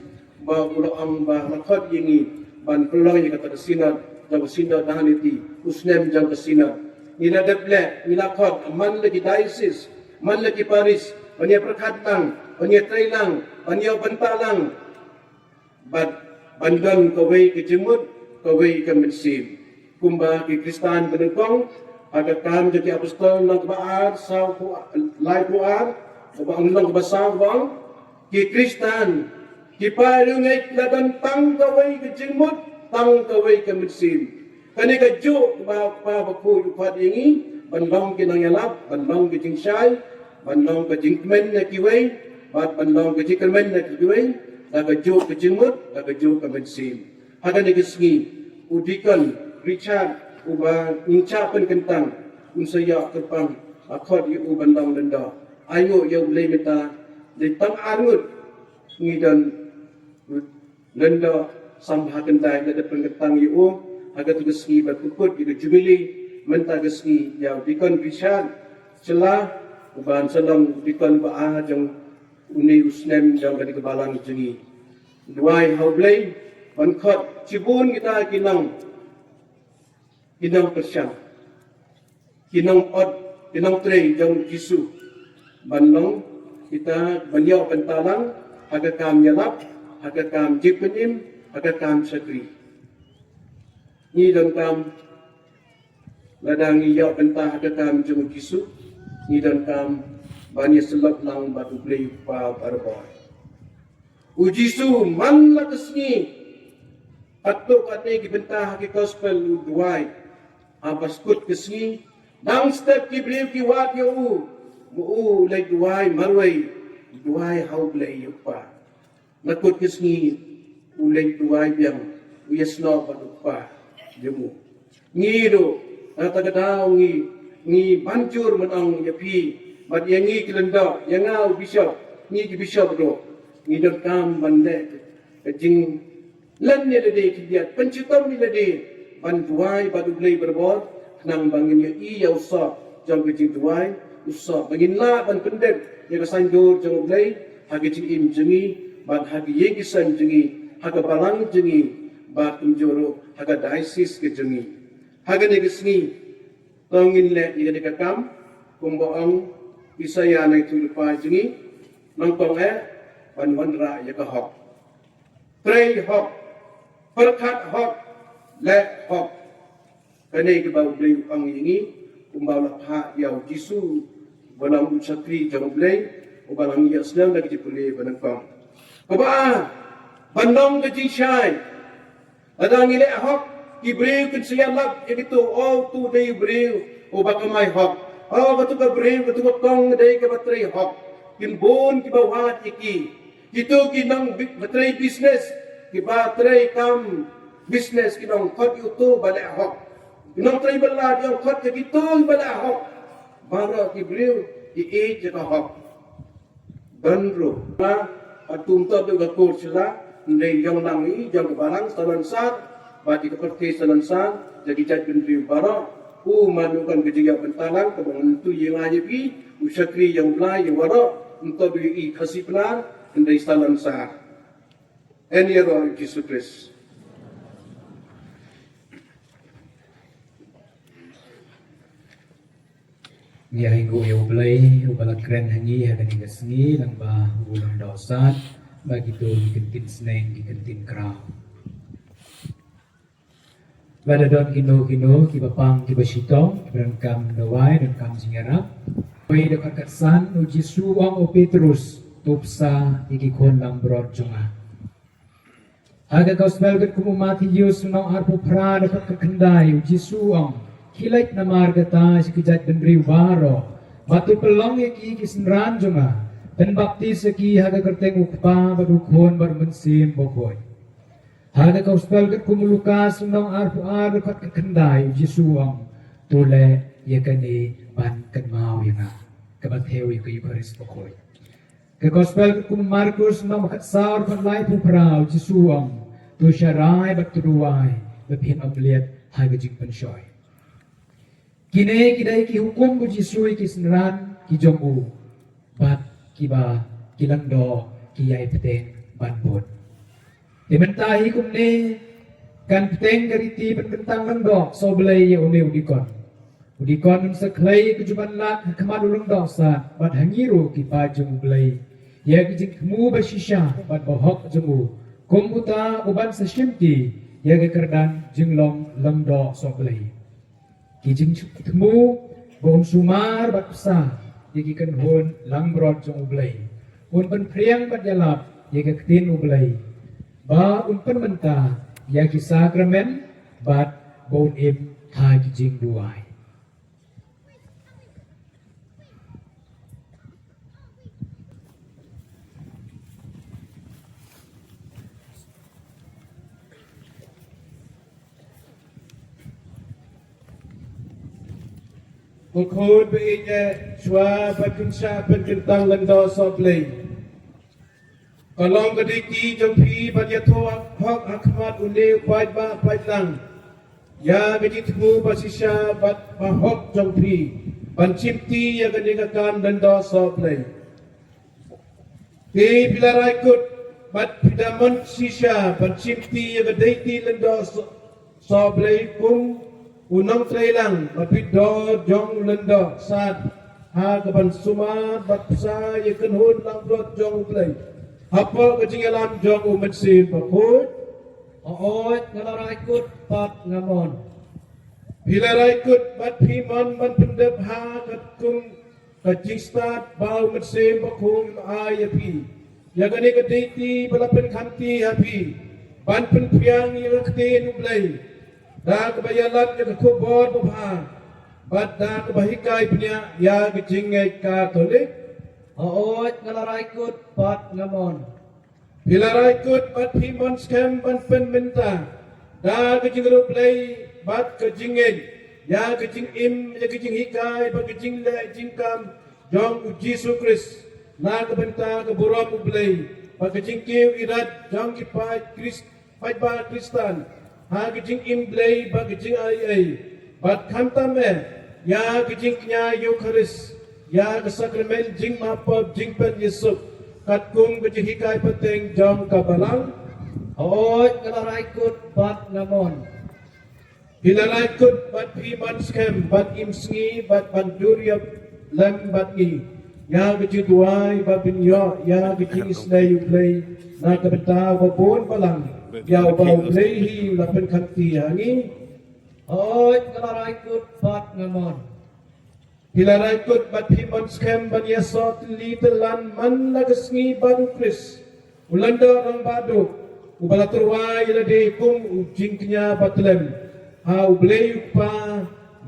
ba u la ong ba la khot ïa ngi ban pynlong ïa kata ka synod jong ka synodality, u snem jong ka synod. Ngi la dep leh, ngi la khot man la ki diocese, man la ki parish, ban ïapyrkhat lang, ban ïatrei lang, ban ïoh bynta lang, bad ban don kawei ka jingmut, kawei ka mynsiem. Kumba ki Khristan ba nyngkong ha ka Kam jong ki Apostol lynnong kaba ar, saw phew, laiphew ar, kaba ong, lynnong kaba saw kaba ong, ki Khristan, ki paid riewngeit, la don tang kawei ka jingmut, tang kawei ka mynsiem. Kane kajuh kaba Kpa Bakhuid u khot ïa ngi ban long ki nongïalap, ban long ki jingshai, ban long ka jingkmen ïa kiwei, bad ban long ka jingkyrmen ïa kiwei, da kajuh ka jingmut, da kajuh ka mynsiem. Ha kane ka sngi, u Deacon Richard, uba ngin shah pynkyntang, un sa ïoh kyrpang, la khot ïa u ban long lyngdoh. Ainguh ïa U Blei mynta, dei tang ar ngut ngi don lyngdoh, sam ha khyndai la dep pynkyntang ïa u ha katu ka sngi ba pynkut ïa ka Jubilee. Mynta ka sngi ïa u Deacon Richard Shylla, uban sa long u Deacon ba ar jong une u snem jong kane ka balang jong ngi. Duwai ha U Blei ban khot shibun kita ki nong, ki nongpyrshang, ki nongpynim, ki nongtrei jong U Jisu, ban long kita, ban ïoh bynta lang ha ka kam ïalap, ha ka kam jingpynim, ha ka kam shakri. Ngi donkam, lada ngi ïoh bynta ha ka kam jong U Jisu, ngi donkam ban ïasyllok lang bad U Blei U Kpa barabor. U Jisu man la ka sngi, katto katne ki bynta ha ki gospel u duwai. Haba sdang ka sngi, dang step ki briew ki wad ïa u, ma u u leit duwai marwei, duwai ha U Blei U Kpa. Naduh ka sngi u leit duwai biang, u ïasnoh bad U Kpa jong u. Ngi ruh, na kata ka daw ngi, ngi ban jur ban ong ïa phi, bad ïa ngi ki lyngdoh, ïa nga u bishop, ngi ki bishop ruh, ngi donkam ban leh ka jinglen ïa lade khyndiat, pynshitom ïa lade ban duwai bad U Blei barabor, khnang ba ngin ïohi ïa u soh jong ka jingduwai, u soh ba ngin lah ban pyndep ïa ka saiñdur jong U Blei ha ka jingim jong ngi, bad ha ka ïing ka sem jong ngi, ha ka balang jong ngi, bad kumjuh ruh ha ka diocese ka jong ngi. Ha kane ka sngi, to ngin leh ïa kane ka kam, kumba ong Isaïah na ka tu lypa jong ngi, nyngkong eh ban wanrah ïa ka hok. Trei hok, pyrkhat hok, leh hok. Kane kaba U Blei u ong ïa ngi, kumba u la phah ïa U Jisu, uba long u shakri jong U Blei, uba la ïohsngew da ka jingpule ba nyngkong. Kaba ar, ban long ka jingshai. Lada ngi leh hok, ki briew kin sa ïalap ïa kito, o, uto dei u briew uba kamai hok. O, kato ka briew, kato ka kong dei kaba trei hok. Kin bun kiba wad ïa ki. Kito ki nong bi-, ba trei business, kiba trei kam business, ki nongkhot ïa uto ba leh hok. Ki nongtrei bylla ki nongkhot ïa kito ba leh hok. Baroh ki briew ki ïeit ïa ka hok. Don ruh, ha, ha tum to da ka kur sila, hynrei ïong nang i, jong ka balang Salonsar, bad ïa ka pyrthei Salonsar, ïa ki jaitbynriew baroh, u man u kan ka jingïoh bynta lang, kaba ngan tu ïa nga ïa phi, u shakri ïa U Blei ïa waroh, ym to da i Khasi Pnar, Ndei salon sa. En ïaroh ïa u Jisu Khrist. Ngi ai nguh ïa U Blei uba la kren ha ngi ha kane ka sngi lyngba u Lyngdoh Sad, ba kito ki kyntien sneng ki kyntien khraw. Lada don kino kino kiba pang kiba shitom, kiba donkam duwai, donkam jingïarap. Wei da kat kat san, u Jisu u ong u Petrus, to bsa ïa ki khun langbrot jong nga. Ha ka Gospel katkum u Mathaios lynnong arphew phra dkhot ka khyndai, u Jisu u ong, khie leit namar kata sha ki jaitbynriew baroh, bad to pynlong ïa ki ki synran jong nga, pynbaptis ïa ki ha ka kyrteng u Kpa bad u Khun bad u Mynsiem Bakhuid. Ha ka Gospel katkum u Lukas lynnong arphew ar dkhot ka khyndai, u Jisu u ong, to leh ïa kane ban kynmaw ïa nga, kaba thew ïa ka Eukharist Bakhuid. Ka Gospel katkum u Markus lynnong khatsaw dkhot laiphew phra, u Jisu u ong, to sharai bad to duwai ba phin ym liat ha ka jingpynshoi. Kine ki dei ki hukum u Jisu ïa ki synran ki jong u, bad kiba ki lyngdoh ki ïai bteng ban bud. Te mynta hi kumne kan bteng ka riti ban kyntang lyngdoh sohblei ïa une u dikon. U dikon un sa khlei ïa ka jubanlad ha khmat u Lyngdoh Sad bad ha ngi ruh ki paid jong U Blei, ïa ki jingthmu ba shisha bad ba hok jong u, kum uta uban sa shimti ïa ka kyrdan jinglong lyngdoh sohblei. Ki jingthmu ba un sumar bad bsa ïa ki kynhun langbrot jong U Blei, un pynphriang bad ïalap ïa ka ktien U Blei, ba un pynmynta ïa ki sakramen, bad ba un im ha ki jingduwai. Ko khun ba ïeit, shuwa ba phin shah pynkyntang lyngdoh sohblei, ka long ka dei ki jong phi ban ïathuh hok ha khmat une u paidbah paidlang ïa ka jingthmu ba shisha bad ba hok jong phi ban shimti ïa kane ka kam lyngdoh sohblei. Te phi la rai kut bad phi da mon shisha ban shimti ïa ka dei ki lyngdoh soh, sohblei kum u nongtrei lang bad phi dor jong u Lyngdoh Sad, ha kaban sumar bad bsa ïa ki kynhun langbrot jong U Blei hapoh ka jingïalam jong U Mynsiem Bakhuid. Hooid, nga la rai kut bad nga mon. Phi la rai kut bad phi mon ban pyndep ha katkum ka jingstad ba U Mynsiem Bakhuid un ai ïa phi, ïa kane ka dei ki ba la pynkhamti ha phi ban pynphriang ïa ka ktien U Blei, da kaba ïalap ïa ka khubor babha bad da kaba hikai bniah ïa ka jingngeit Katholik. Hooid, nga la rai kut bad nga mon. Phi la rai kut bad phi mon skhem ban pynmynta da ka jingïaroh Blei bad ka jingngeit ïa ka jingim, ïa ka jinghikai bad ka jingleh jingkam jong U Jisu Khrist, na ka bynta ka burom U Blei bad ka jingkiew irat jong ki paid Khrist, paidbah Khristan, ha ka jingim Blei bad ka jingai ei, bad khamtam eh ïa ka jingkñia Eukharist, ïa ka sakramen jingmap pop jingpyniasuk, katkum ka jinghikai pateng jong ka Balang. Hooid, nga la rai kut bad nga mon. Phi la rai kut bad phi mon skhem ban im sngi bad ban jur ïap lem bad ngi ïa ka jingduwai ba phin ïoh ïa ka jingisynei U Blei na ka bynta uba bun balang, ïa uba U Blei hi u la pynkhamti ha ngi. Hooid, nga la rai kut bad nga mon. Phi la rai kut bad phi mon skhem ban ïasoh tylli tyllan man la ka sngi ba U Khrist u Lyngdoh Rangbah Duh, uba la tyrwa ïa lade kum u jingkñia bathlem ha U Blei U Kpa,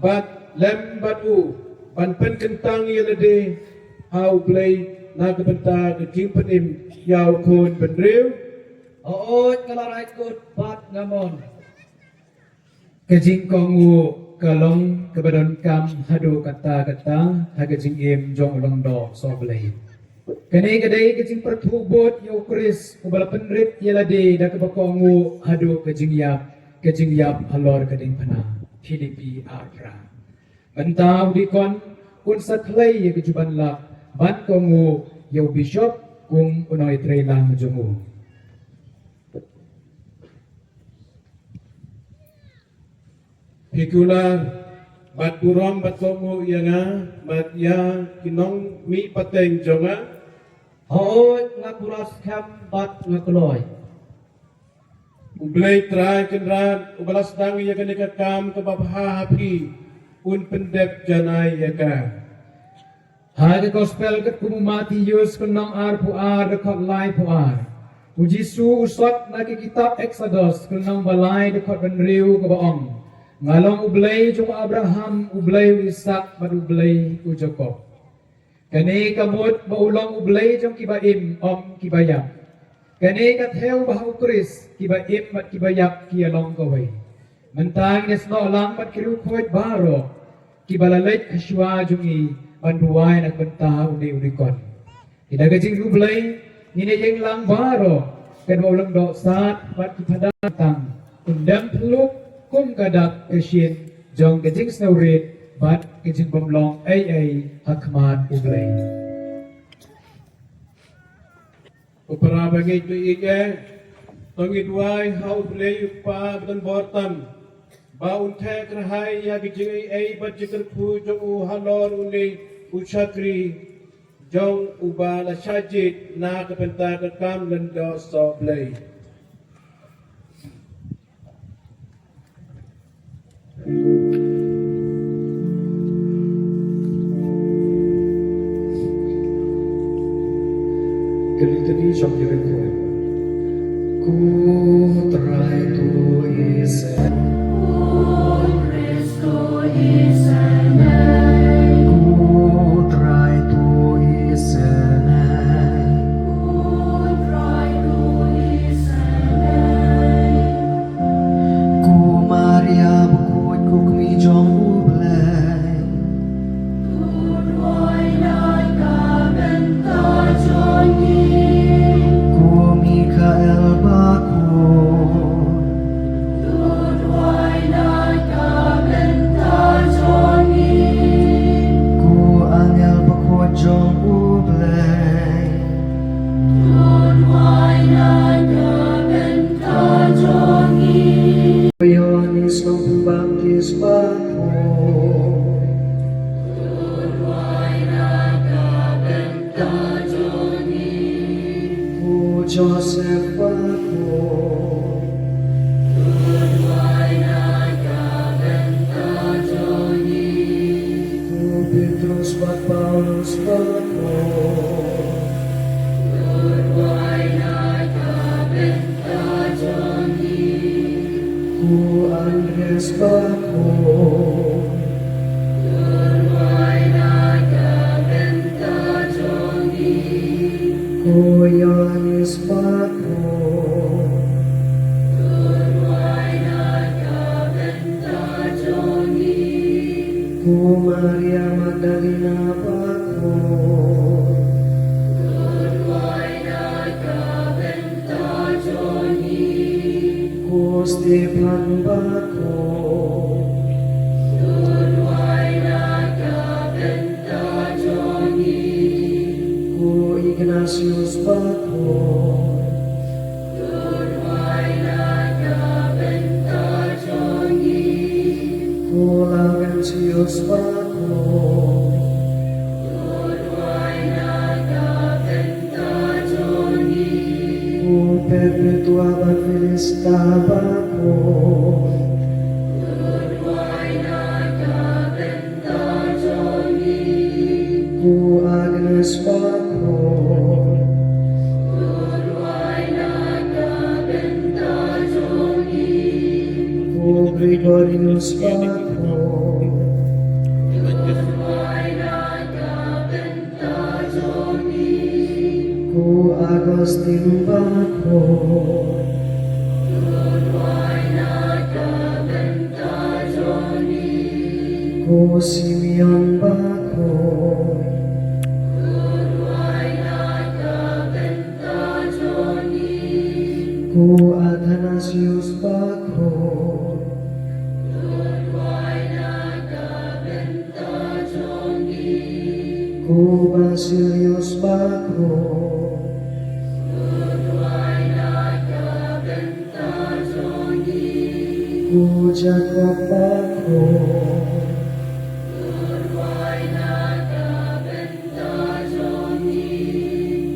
bad lem bad u ban pynkyntang ïa lade ha U Blei na ka bynta ka jingpynim ïa u khun bynriew. Hooid, nga la rai kut bad nga mon. Ka jingkohnguh ka long kaba donkam haduh katta katta ha ka jingim jong u lyngdoh sohblei. Kane ka dei ka jingpyrthuh bud ïa U Khrist uba la pynrit ïa lade da kaba kohnguh haduh ka jingïap, ka jingïap halor ka diengphna. Philippi ar phra. Mynta u dikon un sa khlei ïa ka jubanlad ban kohnguh ïa u bishop kum u nongtrei lang jong u. Phi kular bad burom bad kohnguh ïa nga bad ïa ki nongmihpateng jong nga. Hooid, nga kular skhem bad nga kloi. U Blei Trai Kynrad, uba la sdang ïa kane ka kam kaba bha ha phi, un pyndep janai ïa ka. Ha ka Gospel katkum u Mathaios, ka lynnong arphew ar, dkhot laiphew ar. U Jisu u sot na ka kitab Eksodos, ka lynnong ba lai, dkhot ba hynriew, kaba ong: Nga long U Blei jong u Abraham, U Blei u Isak, bad U Blei u Jakob. Kane ka mut ba u long U Blei jong kiba im, ym kiba ïap. Kane ka thew ba ha u Khrist kiba im bad kiba ïap ki ïalong kawei. Mynta ngin ïasnoh lang bad ki riewkhuid baroh kiba la leit ha shuwa jong ngi ban duwai na ka bynta une u dikon. Ki da ka jingriewblei ngin ïa ïeng lang baroh, katba u lyngdoh sad bad ki phada tang un dem phluk kum ka dak ka shin jong ka jingsngewrit bad ka jingbymlong ei ei ha khmat U Blei. Ko para bangeit baieit, to ngin duwai ha U Blei U Kpa badonbor tam ba un theh kyrhai ïa ka jingaiei bad jingkyrkhu jong u halor une u shakri jong u ba la shah jied na ka bynta ka kam lyngdoh sohblei. Kali tani shong kiri kue. Ko Trai to isynei. Ko Trai to isynei. Ko Maria bakhuid, ko kmie jong U Blei. To duwai na ka bynta jong ngi. Ko Mikael bakhuid. To duwai na ka bynta jong ngi. Ko angel bakhuid jong U Blei. To duwai na ka bynta jong ngi. Ko Ïoannis Nongpynbaptis bakhuid. To duwai na ka bynta jong ngi. Ko Joseph bakhuid. To duwai na ka bynta jong ngi. Ko Petrus bad Paulus bakhuid. To duwai na ka bynta jong ngi. Ko Andreas bakhuid. To duwai na ka bynta jong ngi. Ko Ïoannis bakhuid. To duwai na ka bynta jong ngi. Ko Maria Magdalena bakhuid. To duwai na ka bynta jong ngi. Ko Stephan bakhuid. To duwai na ka bynta jong ngi. Ko Ignatius bakhuid. To duwai na ka bynta jong ngi. Ko Laurentius bakhuid. To duwai na ka bynta jong ngi. Ko Perpetua bad Felista bakhuid. To duwai na ka bynta jong ngi. Ko Agnes bakhuid. To duwai na ka bynta jong ngi. Ko Gregorius bakhuid. To duwai na ka bynta jong ngi. Ko Augustine bakhuid. To duwai na ka bynta jong ngi. Ko Simeon bakhuid. To duwai na ka bynta jong ngi. Ko Athanasius bakhuid. To duwai na ka bynta jong ngi. Ko Basilius bakhuid. U Jakob Bakhuid.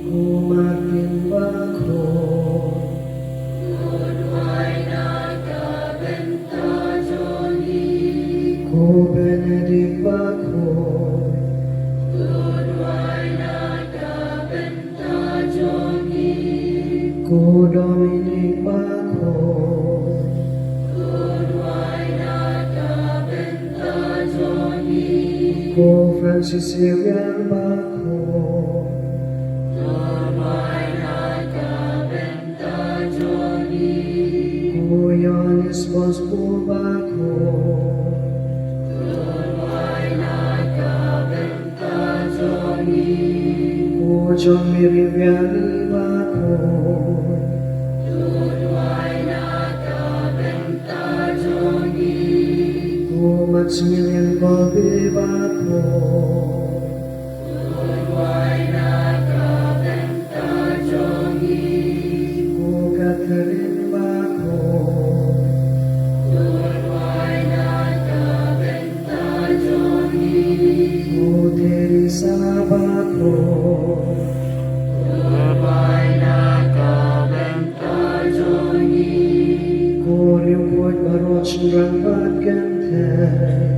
Ko Martin Bakhuid. Ko Benedict Bakhuid. Ko Dominic Bakhuid. Ko Francis Xavier Bakhuid. Ko Ioannis Bosco Bakhuid. Ko John Mary Vianney Bakhuid. Ko Maximilian Kolbe Bakhuid. Ko Catherine Bakhuid. Ko Teresa Bakhuid. Ko Riewkhuid baroh shynrang bad kynthei.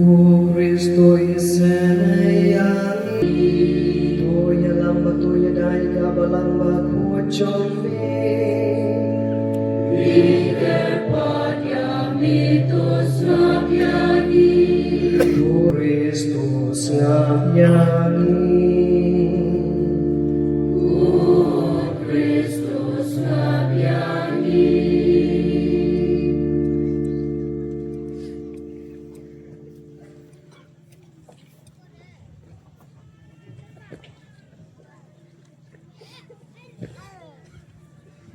Ko Khristo isynei ïa ngi. To ïalam bad to ïada ïa ka balang bakhuid jong me. Ko Khristo sngap ïa ngi.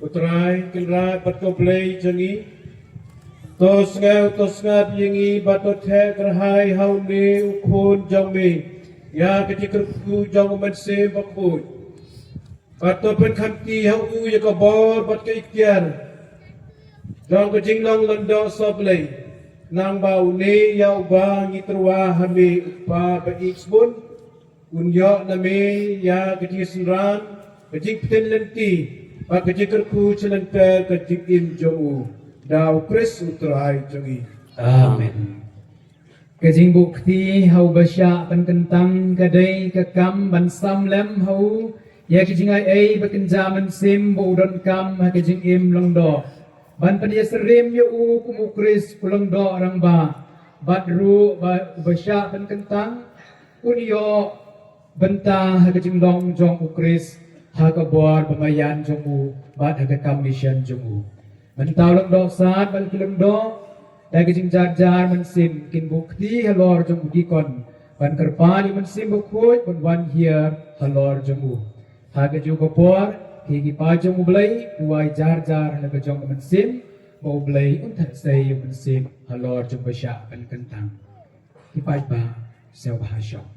U Trai Kynrad bad ka Blei jong ngi, to sngew to sngap ïa ngi bad to theh kyrhai ha une u khun jong me ïa ka jingkyrkhu jong u Mynsiem Bakhuid. Bad to pynkhamti ha u ïa ka bor bad ka iktiar jong ka jinglong lyngdoh sohblei, nangba une ïa uba ngi tyrwa ha me, u Kpa ba ïeit shibun, un ïoh na me ïa ka jingsynran, ka jingpyntip lynti bad ka jingkyrkhu sha lynter ka jingim jong u. Da u Khrist u Trai jong ngi. Amen. Ka jingbuh kti ha uba shah pynkyntang ka dei ka kam ban sam lem ha u ïa ka jingai ei ba kynja mynsiem ba u donkam ha ka jingim lyngdoh, ban pynïasyriem ïa u kum u Khrist u Lyngdoh Rangbah. Bad ruh ba uba shah pynkyntang un ïoh bynta ha ka jinglong jong u Khrist, ha ka bor ba marjan jong u bad ha ka kam mission jong u. Mynta u Lyngdoh Sad bad ki lyngdoh, da ka jingjar jar mynsiem, kin buh kti halor jong u dikon ban kyrpad ïa u Mynsiem Bakhuid ban wan hiar halor jong u. Ha kajuh ka por, ki, ki paid jong u Blei, ki wai jar jar ha la ka jong ka mynsiem ba u Blei un theh sei ïa u Mynsiem halor jong uba shah pynkyntang. Ki paidbah, sngewbha shong.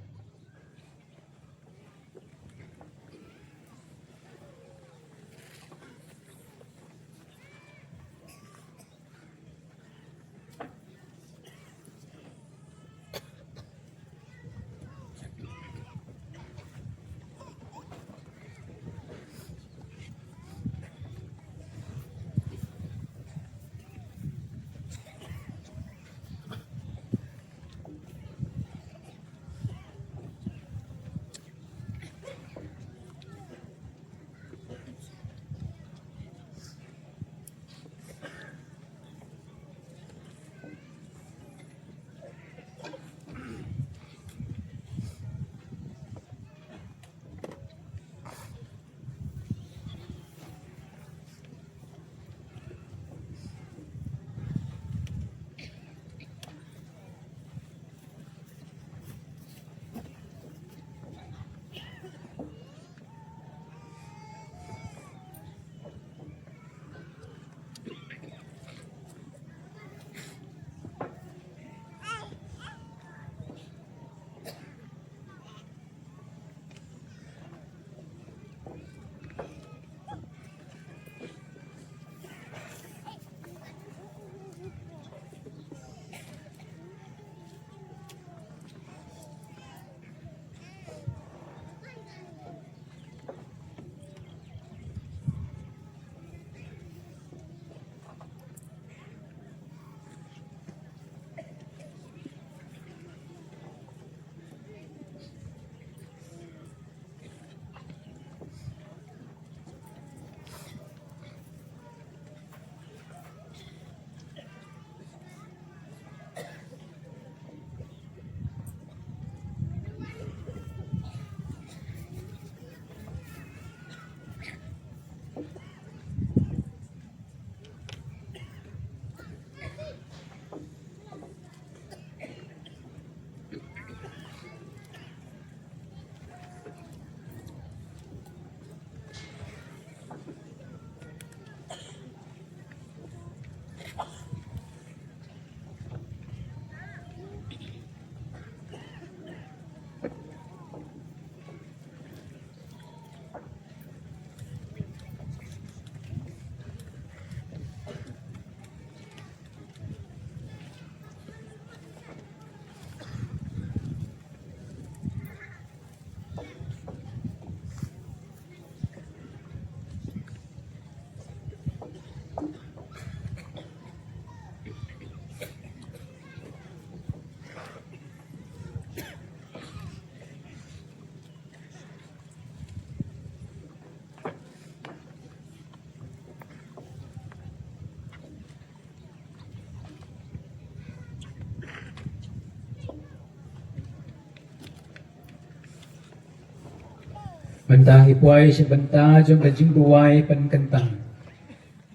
Mynta ngi poi sha bynta jong ka jingduwai pynkyntang.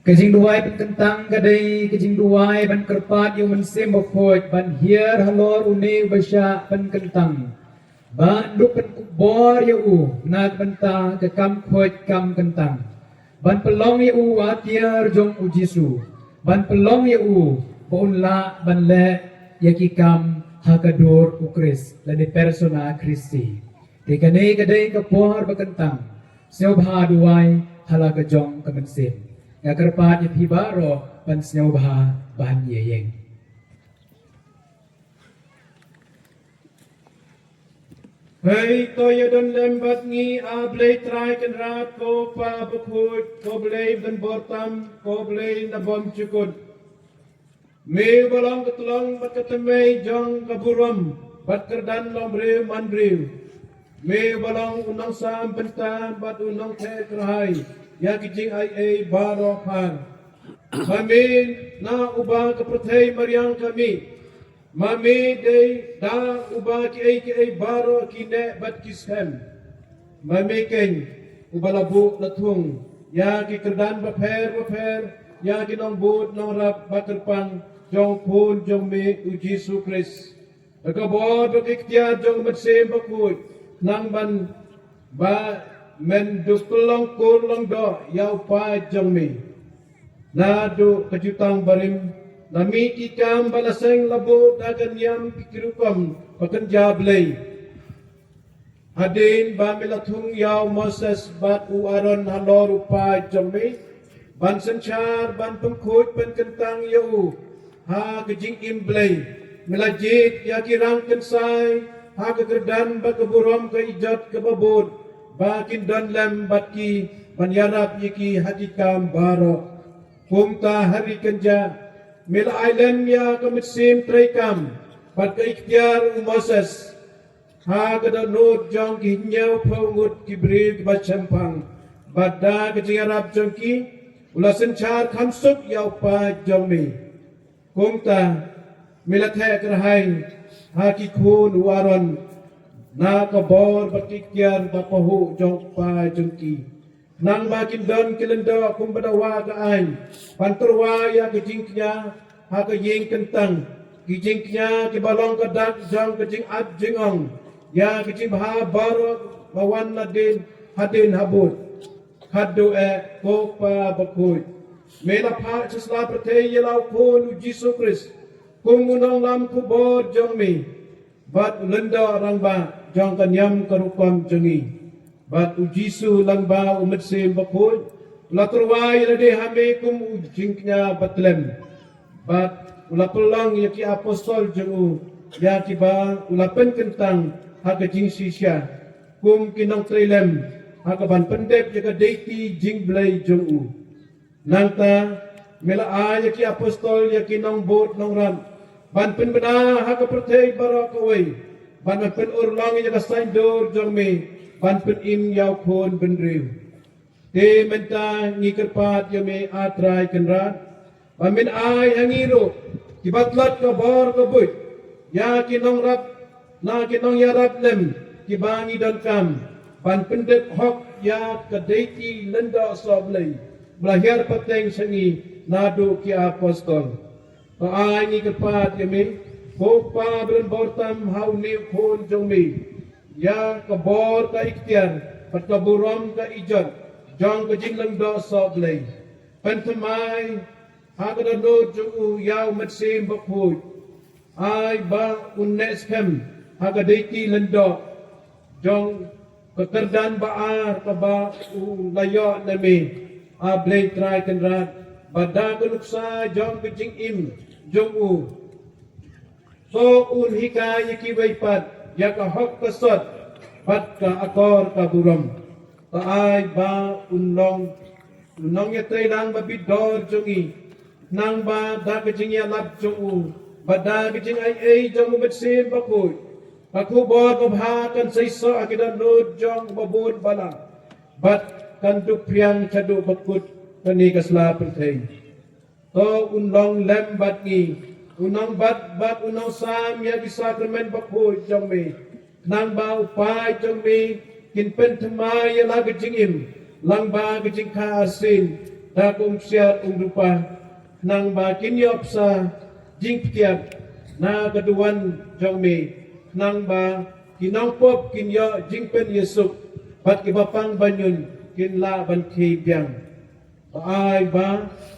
Ka jingduwai pynkyntang ka dei ka jingduwai ban kyrpad ïa u Mynsiem Bakhuid ban hiar halor une uba shah pynkyntang, ban dup pynkupbor ïa u na ka bynta ka kam khuid kam kyntang, ban pynlong ïa u atiar jong u Jisu, ban pynlong ïa u ba un lah ban leh ïa ki kam ha ka dur u Khrist lane persona Christi. Te kane ka dei ka por ba kyntang. Sngewbha duwai ha la ka jong ka mynsiem. Nga kyrpad ïa phi baroh ban sngewbha ban ïeng. Hei to ïa don lem bad ngi, A Blei Trai Kynrad, ko Pa Bakhuid, ko Blei Donbor Tam, ko Blei Nabym Jukut. Me uba long ka tyllong bad ka thymmei jong ka burom bad kyrdan longbriew manbriew. Me uba long u nongsam bynta bad u nongtheh kyrhai ïa ki jingai ei baroh phar. Ma me na uba ka pyrthei mariang ka mih. Ma me dei da uba ki ei ki ei baroh ki neh bad ki skhem. Ma me keiñ uba la buh la thung ïa ki kyrdan bapher bapher, ïa ki nongbud nongrap ba kyrpang jong u Khun jong me u Jisu Khrist. Da ka bor da ka iktiar jong u Mynsiem Bakhuid, nang ban ba men dup pynlong kur long doh ïa u paid jong me. Naduh ka jutang barim, la mih ki kam ba la seng la buh da ka niam ki rukom ba kynja Blei. Hadien ba me la thung ïa u Moses bad u Aaron halor u paid jong me, ban synshar ban pynkhuid pynkyntang ïa u ha ka jingim Blei, me la jied ïa ki rang kynsai ha ka kyrdan bad ka burom ka ijot kaba bud, ba kin don lem bad ki ban ïarap ïa ki ha ki kam baroh. Kumta ha ri kynja me la ai lem ïa ka mynsiem treikam bad ka iktiar u Moses ha ka dohnud jong ki hynñiewphew ngut ki briew kiba shemphang, bad da ka jingïarap jong ki u la synshar kham suk ïa u paid jong me. Kumta me la theh kyrhai ha ki khun u Aaron na ka bor bad ki iktiar ba pahuh jong u paid jong ki. Nang ba kin don ki lyngdoh kumba dawa ka aiñ ban tyrwa ïa ka jingkñia ha ka ïing kyntang, ki jingkñia kiba long ka dak jong ka jingat jingong ïa ka jingbha baroh ba wan nadien hadien habud. Khatduh eh, ko Pa Bakhuid, me la phah sha sla pyrthei ïa la u Khun u Jisu Khrist kum u nonglam khubor jong me bad u lyngdoh rangbah jong ka niam ka rukom jong ngi. Bad u Jisu lyngba u Mynsiem Bakhuid u la tyrwa ïa lade ha me kum u jingkñia batlem, bad u la pynlong ïa ki apostol jong u ïa kiba u la pynkyntang ha ka jingshisha kum ki nongtrei lem ha ka ban pyndep ïa ka deiti jingblei jong u. Nangta me la ai ïa ki apostol ïa ki nongbud nongrap ban pynbna ha ka pyrthei baroh kawei, ban pynurlong ïa ka saiñdur jong me ban pynim ïa u khun bynriew. Te mynta ngi kyrpad ïa me, A Trai Kynrad, ba men ai ha ngi ruh kiba tlot ka bor ka buit ïa ki nongrap, na ki nongïarap lem kiba ngi donkam ban pyndep hok ïa ka deiti lyngdoh sohblei ba la hiar pateng sha ngi naduh ki apostol. To ai, ngi kyrpad ïa me, ko Pa ba donbor tam, ha une u Khun jong me ïa ka bor ka iktiar bad ka burom ka ijot jong ka jinglyngdoh sohblei. Pynthymmai ha ka dohnud jong u ïa u Mynsiem Bakhuid. Ai ba un neh skhem ha ka deiti lyngdoh jong ka kyrdan ba ar kaba u la ïoh na me, A Blei Trai Kynrad, bad da ka nuksa jong ka jingim jong u, to un hikai ïa kiwei pat ïa ka hok ka sot bad ka akor ka burom. To ai ba un long u nongïatreilang ba bit dor jong ngi, nang ba da ka jingïalap jong u bad da ka jingai ei jong u Mynsiem Bakhuid, ka khubor babha kan seisoh ha ki dohnud jong u babun balang bad kan dup phriang shaduh ba kut kane ka sla pyrthei. To un long lem bad ngi, un nang bat bad un nang sam ïa ki sakramen bakhuid jong me, nang ba u paid jong me Kin pynthymmai ïa la ka jingim lyngba ka jingkha arsien da ka umsiar umdupa, khnang ba kin ïoh bsa jingpyniaid na ka duwan jong me, khnang ba ki nongpop kin ïoh jingpynïasuk, bad kiba pang banyun kin lah ban khie biang. Ba ai ba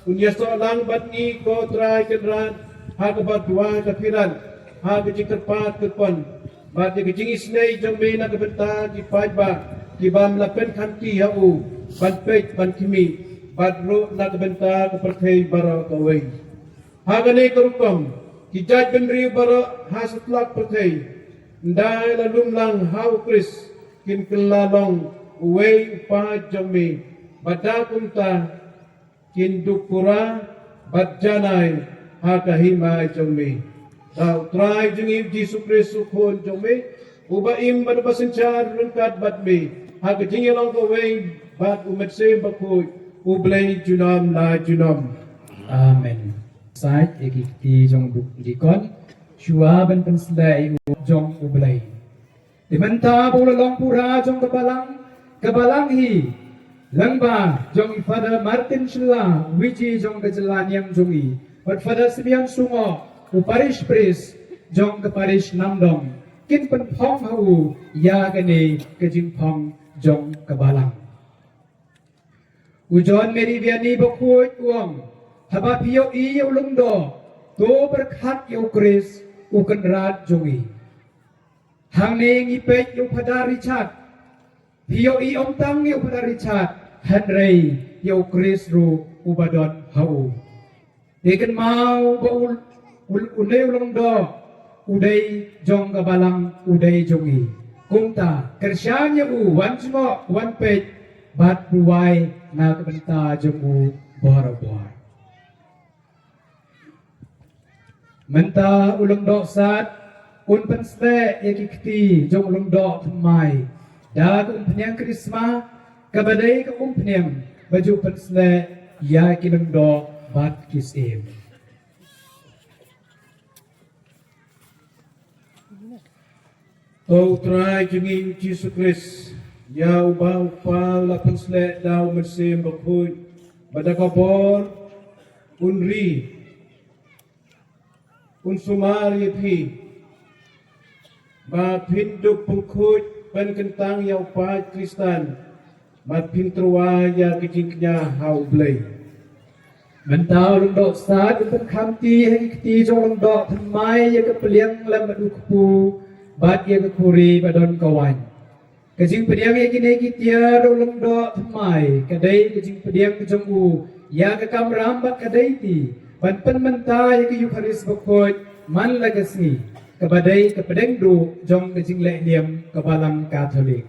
un ïasoh lang bad ngi, ko Trai Kynrad, ha kaba duwai ka phirat, ha ka jingkyrpad kyrpon bad ïa ka jingisynei jong me na ka bynta ki paidbah kiba me la pynkhamti ha u ban peit ban khmih, bad ruh na ka bynta ka pyrthei baroh kawei. Ha kane ka rukom, ki jaitbynriew baroh ha satlak pyrthei, ynda la lum lang ha U Khrist, kin kylla long uwei u paid jong me, bad da kumta kin dup pura bad janai ha ka hima jong me. Da U Trai jong ngi U Jisu Khrist U Khun jong me, uba im bad uba synshar ryngkat bad me ha ka jingïalong kawei bad U Mynsiem Bakhuid, U Blei junom la junom. Amen. Sa ïa ki kti jong u dikon, shuwa ban pynsleh ïa u jong U Blei. Te mynta ba u la long pura jong ka balang, ka balang hi lyngba jong i Father Martin Shylla, VC jong ka jylla niam jong i, bad Father Simeon Sungoh, u parish priest jong ka parish Namdong, kin pynphong ha u ïa kane ka jingphong jong ka balang. U John Mary Vianney Bakhuid u ong, haba phi ïohi ïa u lyngdoh, to pyrkhat ïa U Khrist, U Kynrad jong ngi. Hangne ngi peit ïa u Phadar Richard. Phi ïohi ym tang ïa u Phadar Richard, hynrei ïa U Khrist ruh uba don ha u. Te kynmaw ba u, u, une u lyngdoh u dei jong ka balang, u dei jong ngi. Kumta kyrshan ïa u, wan jngoh, wan peit bad duwai na ka bynta jong u barabor. Mynta u lyngdoh sad un pynsleh ïa ki kti jong u lyngdoh thymmai da ka umphniang krisma, kaba dei ka umphniang ba ju pynsleh ïa ki lyngdoh bad ki syiem. To U Trai jong ngi U Jisu Khrist, ïa uba u Kpa u la pynsleh da U Mynsiem Bakhuid, ba da ka bor un ri, un sumar ïa phi, ba phin dup pynkhuid pynkyntang ïa u paid Khristan, bad phin tyrwa ïa ka jingkñia ha U Blei. Mynta u lyngdoh sad u pynkhamti ha ki kti jong u lyngdoh thymmai ïa ka pliang lem bad u kpu bad ïa ka khuri ba don ka waiñ. Ka jingpdiang ïa kine ki tiar u lyngdoh thymmai ka dei ka jingpdiang jong u ïa ka kamram bad ka deiti ban pynmynta ïa ka Eukharist Bakhuid man la ka sngi, kaba dei ka pdeng duh jong ka jingleh niam ka Balang Katholik.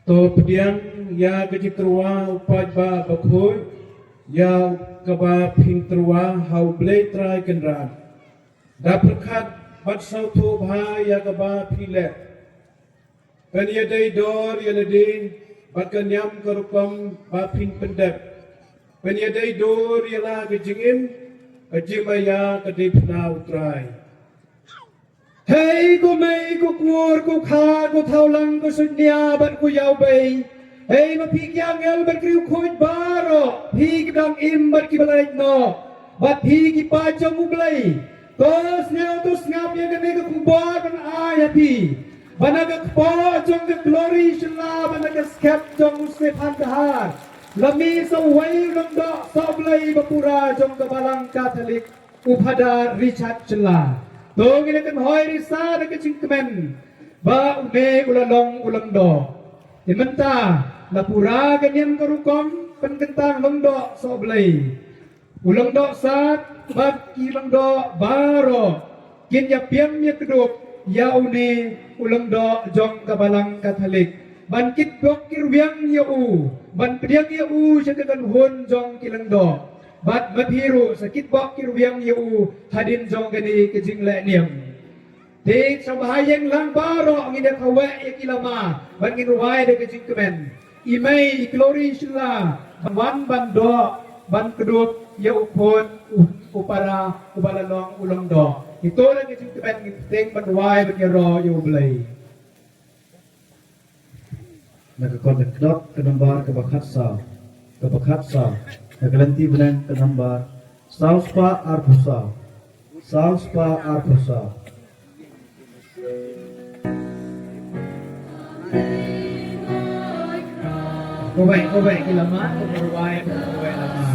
To pdiang ïa ka jingtyrwa u paidbah bakhuid, ïa kaba phin tyrwa ha U Blei Trai Kynrad. Da pyrkhat bad sngewthuh bha ïa kaba phi leh. Pynïadei dur ïa lade bad ka niam ka rukom ba phin pyndep. Pynïadei dur ïa la ka jingim, ka jingmaïa ka dei pynah U Trai. Hei ko mei ko kur ko kha ko thawlang ko suidñia bad ko ïawbei. Hei ma phi ki angel bad ki riewkhuid baroh, phi ki dang im bad kiba la leit noh, bad phi ki paid jong U Blei. To sngap, to sngap ïa kane ka khubor ban ai ha phi. Ba na ka kpoh jong ka Glory Shylla, ba na ka skep jong u Stephan Dkhar, la mih sa uwei u lyngdoh sohblei ba pura jong ka Balang Katholik, u Phadar Richard Shylla. To ngin ïa kynhoi risa da ka jingkmen ba une u la long u lyngdoh. Te mynta la pura ka niam ka rukom pynkyntang lyngdoh sohblei. U lyngdoh sad bad ki lyngdoh baroh kin ïa pdiang ïa kdup ïa une u lyngdoh jong ka Balang Katholik, ban kitbok kitrwiang ïa u, ban pdiang ïa u sha ka kynhun jong ki lyngdoh. Bad ma phi ruh sa kitbok kitrwiang ïa u hadien jong kane ka jingleh niam. Te sngewbha ïeng lang baroh, ngin ïa kaweh ïa ki lama bad ngin rwai da ka jingkmen. I mei i Glory Shylla ban wan ban doh ban kdup ïa u khun u, u para uba la long u lyngdoh. Ito la ki jingkmen ngi teng ban wai ban ïaroh ïa U Blei. Na ka kot Dkhot ka nambar kaba khatsaw, kaba khatsaw, na ka lynti bneng ka nambar saw spah arphew saw, saw spah arphew saw. Kawei, kawei ki la mad, kawei, kawei la mad.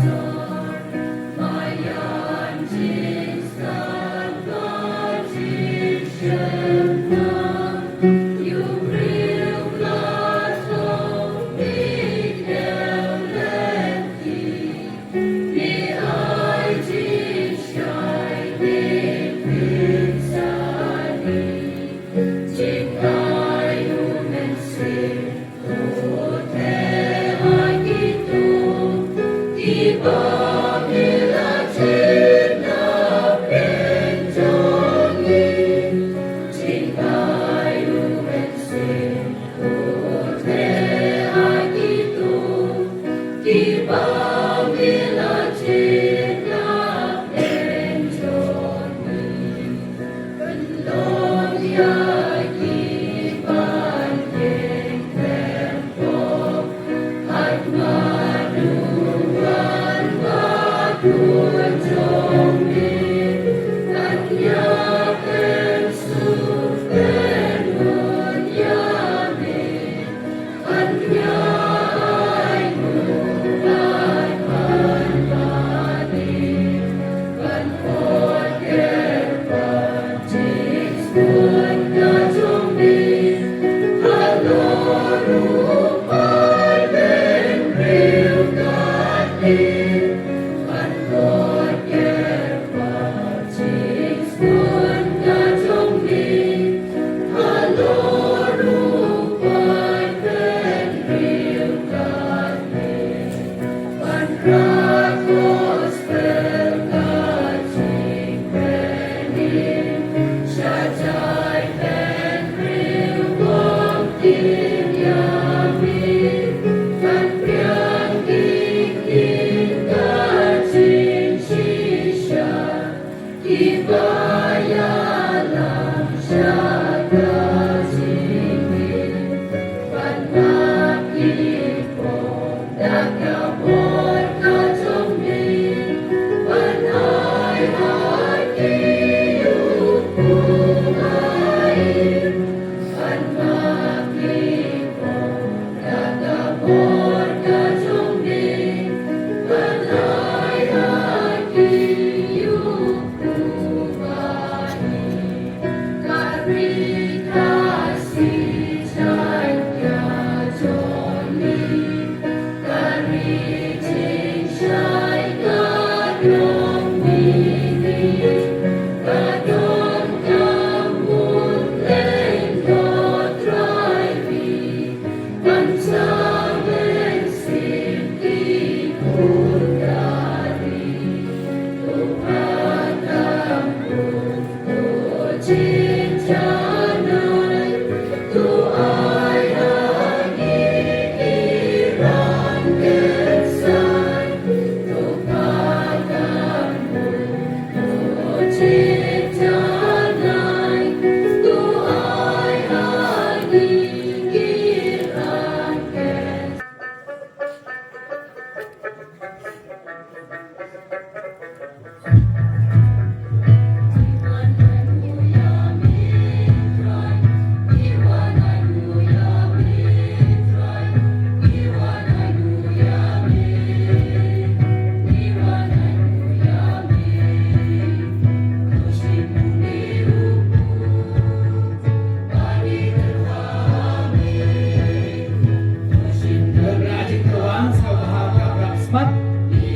Ngi wanrah jingtyrwa sngewbha ban kap rap smat. Ngi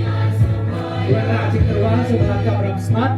wanrah jingtyrwa sngewbha ban kap rap smat.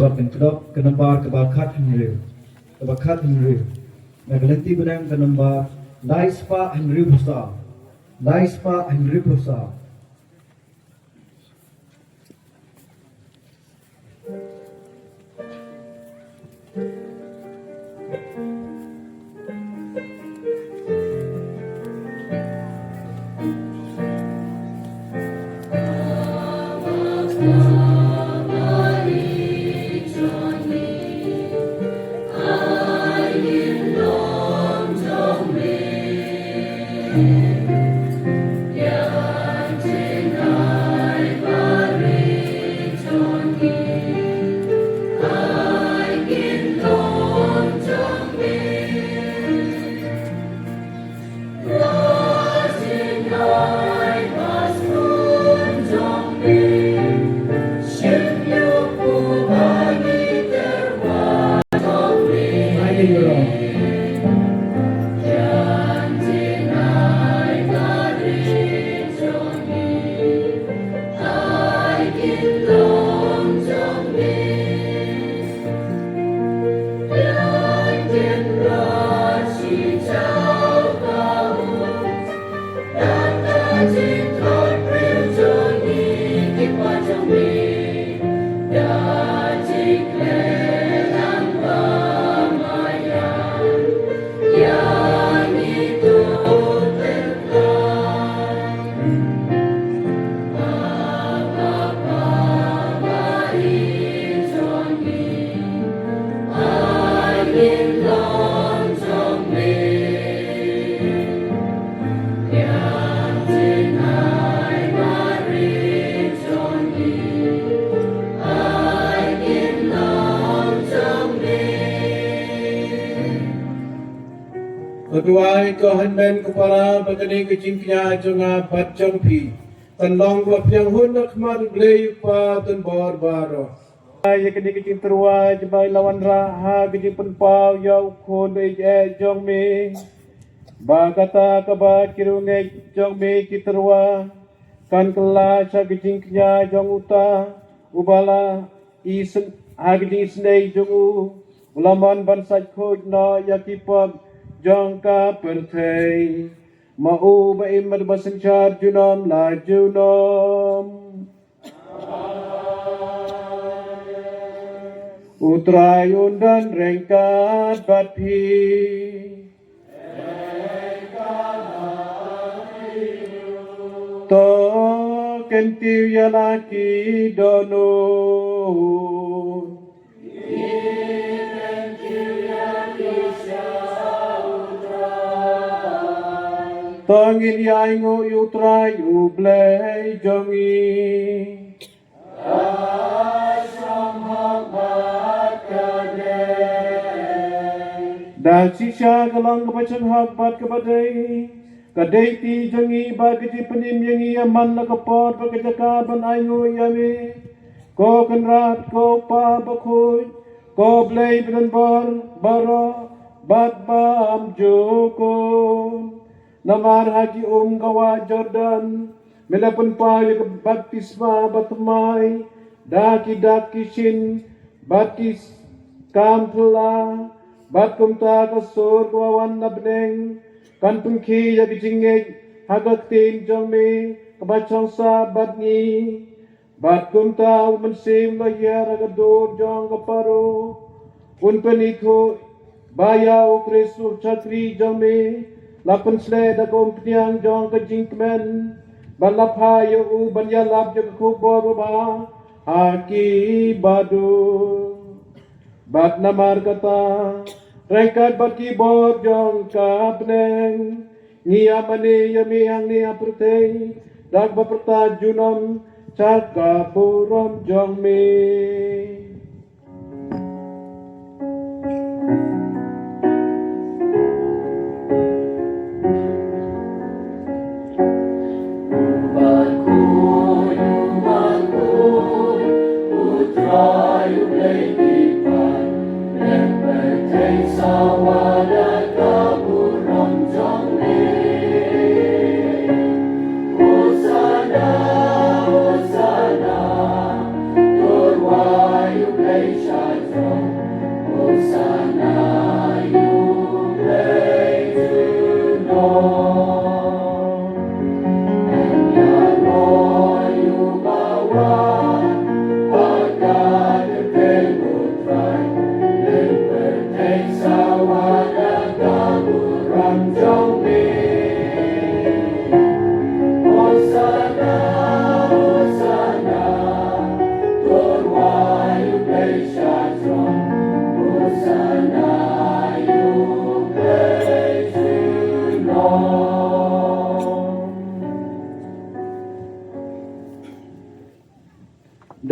Kan kdop ka nombar kaba khathynriew. Kaba khathynriew. Na ka lynti bneng ka nombar lai spah hynriewphew saw. Lai spah hynriewphew saw. Ko duwai, ko hynmen ko para, ba kane ka jingkñia jong nga bad jong phi kan long ba pdiang hun na khmat U Blei U Kpa Donbor baroh. Ïa kane ka jingtyrwa jong me la wanrah ha ka jingpynpaw ïa U Khun ba ïeit jong me. Ba kata kaba ki riewngeit jong me ki tyrwa kan kylla sha ka jingkñia jong uta uba la isynei, ha ka jingisynei jong u, u la mon ban sait khuid noh ïa ki pop jong ka pyrthei. Ma u ba im bad ba synshar junom la junom. U Trai un don ryngkat bad phi. To kyntiew ïa la ki dohnud. To ngin ïa ainguh ïa U Trai U Blei jong ngi. Da shisha ka long kaba sngewhok bad kaba dei, ka dei ti jong ngi bad ka jingpynim ïa ngi ïa man la ka por bad ka jaka ban ainguh ïa me. Ko Kynrad, ko Pa Bakhuid, ko Blei ba don bor baroh bad bymjukut. Namar ha ki um ka wah Jordan me la pynpaw ïa ka baptisma bathymmai da ki dak ki shin bad ki kam phylla, bad kumta ka sur ka wan na bneng kan pynkhih ïa ka jingngeit ha ka ktien jong me kaba shong sah bad ngi. Bad kumta U Mynsiem la hiar ha ka dur jong ka Paro. Un pyni khuid ba ïa U Khrist u shakri jong me la pynsleh da ka umphniang jong ka jingkmen, bad la phah ïa u ban ïalap ïa ka khubor babha ha ki baduh. Bad namar kata, ryngkat bad ki bor jong ka bneng, ngi ïa mane ïa me hangne ha pyrthei da kaba pyrta junom sha ka burom jong me.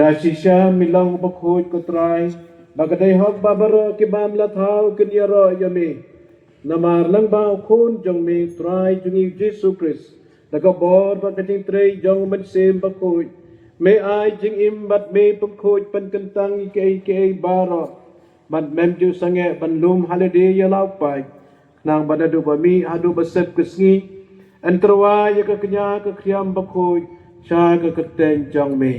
Da shisha mi long bakhuid ko Trai, ba ka dei hok ba baroh ki bym la thaw kin ïaroh ïa me. Namar lyngba u Khun jong me Trai jong ngi Jisu Khrist, da ka bor bad ka jingtrei jong u Mynsiem Bakhuid, me ai jingim bad me pynkhuid pynkyntang ïa kiei kiei baroh. Bad mem ju sangeh ban lum ha lade ïa la u paid, khnang ba naduh ba mih haduh ba sep ka sngi, yn tyrwa ïa ka kñia ka khriam bakhuid sha ka kyrteng jong me.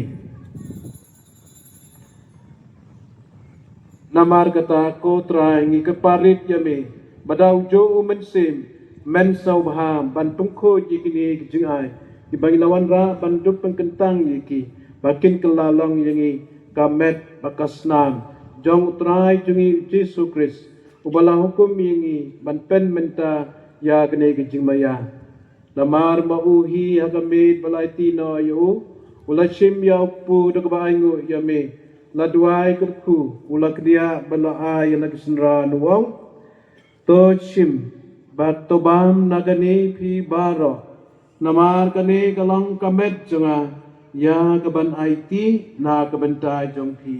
Namar kata ko Trai ngi kyrpad rit ïa me, ba da u juh u Mynsiem, men sa u bha ban pynkhuid ïa kine ki jingai, kiba ngi la wanrah ban dup pynkyntang ïa ki, ba kin kylla long ïa ngi ka met bad ka snam jong u Trai jong ngi Jisu Khrist, uba la hukum ïa ngi ban pynmynta ïa kane ka jingmaïa. Namar ma u hi ha ka miet ba la aiti noh ïa u, u la shim ïa u kpu da kaba ainguh ïa me, la duwai kyrkhu, u la kdiah bad la ai ïa la ki synran u ong: To shim bad to bam na kane phi baroh, namar kane ka long ka met jong nga, ïa kaban aiti na ka bynta jong phi.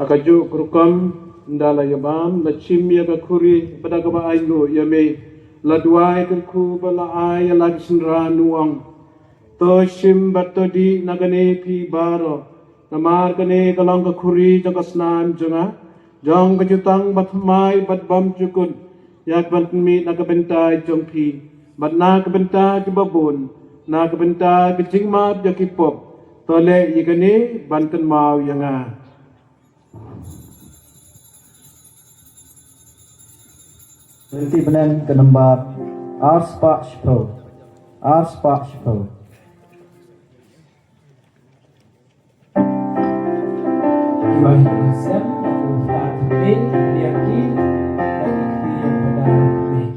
Ha kajuh ka rukom, ynda la ïa bam, la shim ïa ka khuri bad da kaba ainguh ïa me, la duwai kyrkhu bad la ai ïa la ki synran u ong: To shim bad to dih na kane phi baroh, namar kane ka long ka khuri jong ka snam jong nga, jong ka jutang bathymmai bad bymjukut, ïa kaban pynmih na ka bynta jong phi bad na ka bynta kiba bun, na ka bynta ka jingmap ïa ki pop. To leh ïa kane ban kynmaw ïa nga. Lynti bneng ka nambar ar spah shiphew. Ar spah shiphew. Ki bai ki sem, u Fat Pin, Liaki, bad ki Pin Padang Pin.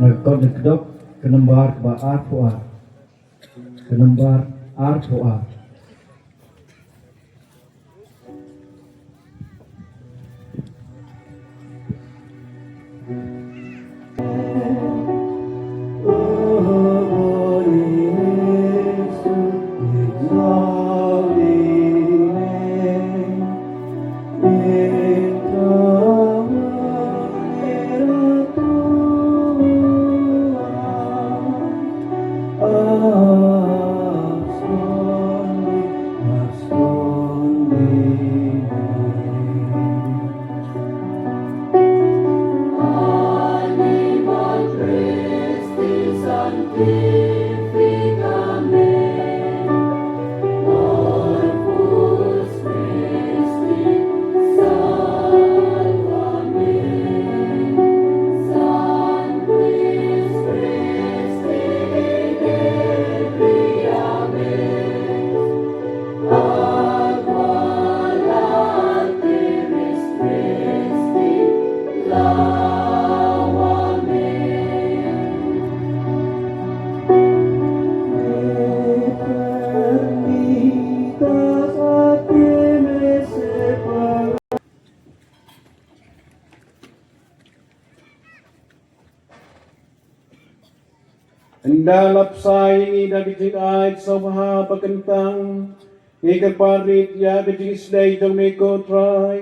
Na kot na kdok ka nambar ba arphew ar. Ka nambar arphew ar. Ynda la bsa ïa ngi da ka jingaisuk ha ba kyntang, ngi kyrpad rit ïa ka jingisynei jong me ko Trai,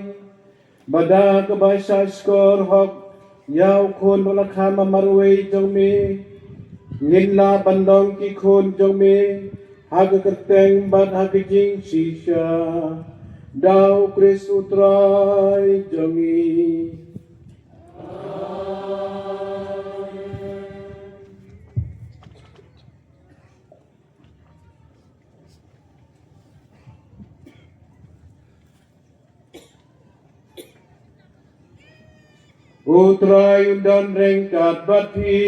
ba da kaba shah shkor hok ïa u khun ba la kham marwei jong me, ngin lah ban long ki khun jong me ha ka kyrteng bad ha ka jingshisha, da u Khrist u Trai jong ngi. U Trai un don ryngkat bad phi.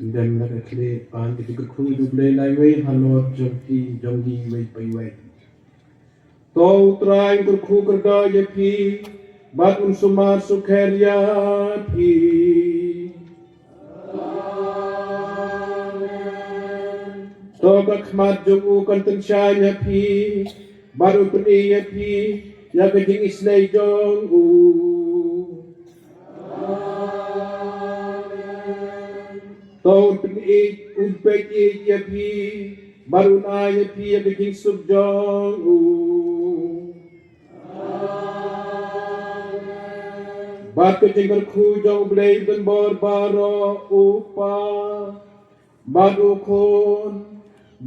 Ynda la ka khleh pan ka jingkyrkhu jong U Blei la iwei halor jong phi jong ngi iwei pa iwei. To U Trai un kyrkhu kyrdoh ïa phi bad un sumar sukher ïa phi. To ka khmat jong u kan tyngshaiñ ïa phi bad un pyni ïa phi ïa ka jingisynei jong u. To un pynïeit, un pynïeit ïa phi bad un ai ïa phi ïa ka jingsuk jong u. Bad ka jingkyrkhu jong U Blei u don bor baroh, U Kpa bad U Khun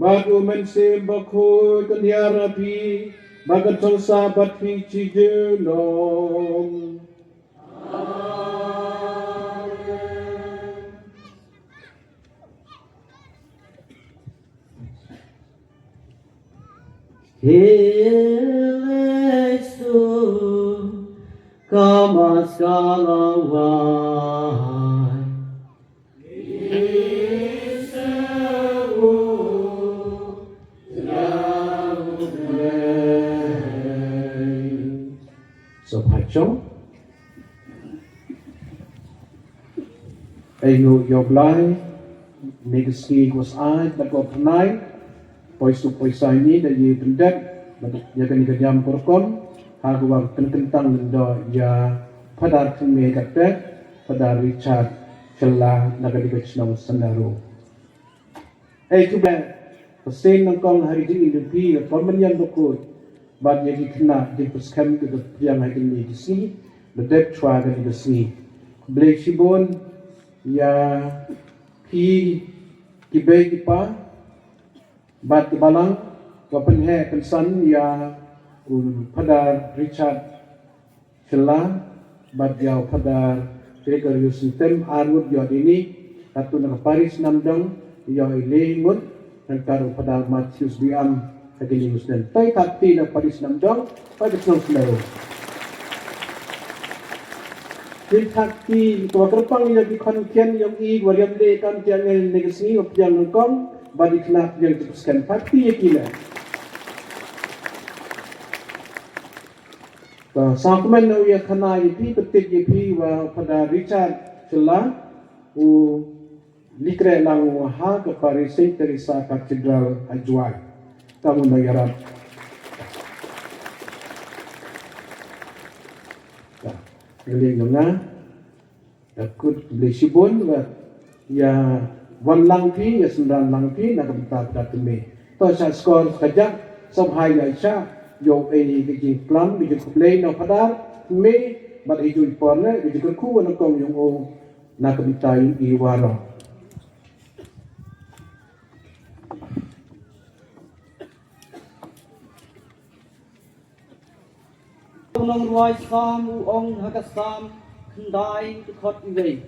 bad U Mynsiem Bakhuid, kan ïaroh bad phi bad kan song sah bad phi shi junom. Hil Jisu, ka Maskha Lawai. Sngewbha shong. Ai nguh ïa U Blai, ne ka sngi ko sait, bad ko pynai, poi suk poi saiñ ngi da ïa pyndep, Ïa kane ka niam ka rukom ha kaba pynkyntang lyngdoh ïa Phadar Thymme Khatpek, Phadar Richard Shylla na kane ka shnong Sandaro. Ei, khublei, ka seng nyngkong ha ka jingïadei ïa ka Mawlana Bakhuid bad ïa ki khynnah jingpyrshang ka dep pdiang ha kine ki sngi, ba dep shuwa kane ka sngi. Khublei shibun ïa phi ki bei ki pa bad ki balang, ba pynheh pynsan ïa u Phadar Richard Shylla bad ïa u Phadar Gregorius Syntem, arngut ïa dini, katto na ka parish Namdong ïa i le ngut, ryngkat u Phadar Matthews Biam ha kine ki snem. Toi thirty na ka parish Namdong, pa ka shnong Sandaro. Ki thirty, to kyrpang ïa ki khon khian ïa i, wa riam de kam ïa ngi ne ka sngi, wa pdiang nyngkong, bad i khynnah pdiang jingpyrshang, thirty ïa ki le. Ba sa kmen ïa khana ïa phi, ba tip ïa phi, wa Phadar Richard Shylla u leit khreh lang ha ka parish Saint Teresa Cathedral ha Jowai. Ka mut na ïarap. Ka ngi ïa nga. Ïa kut khublei shibun, ïa wan lang phi, ïa synran lang phi na ka bynta Phadar Thymme. To sha skor ka jak, sngewbha ïa sha, ïoh ei ka jingklam, ka jingkhublei na u Phadar Thymme, bad ei jingpor ne ka jingkyrkhu na kong ïong o na ka bynta ïong i waroh. U nongrwai Salm u ong ha ka Salm khyndai dkhot wei: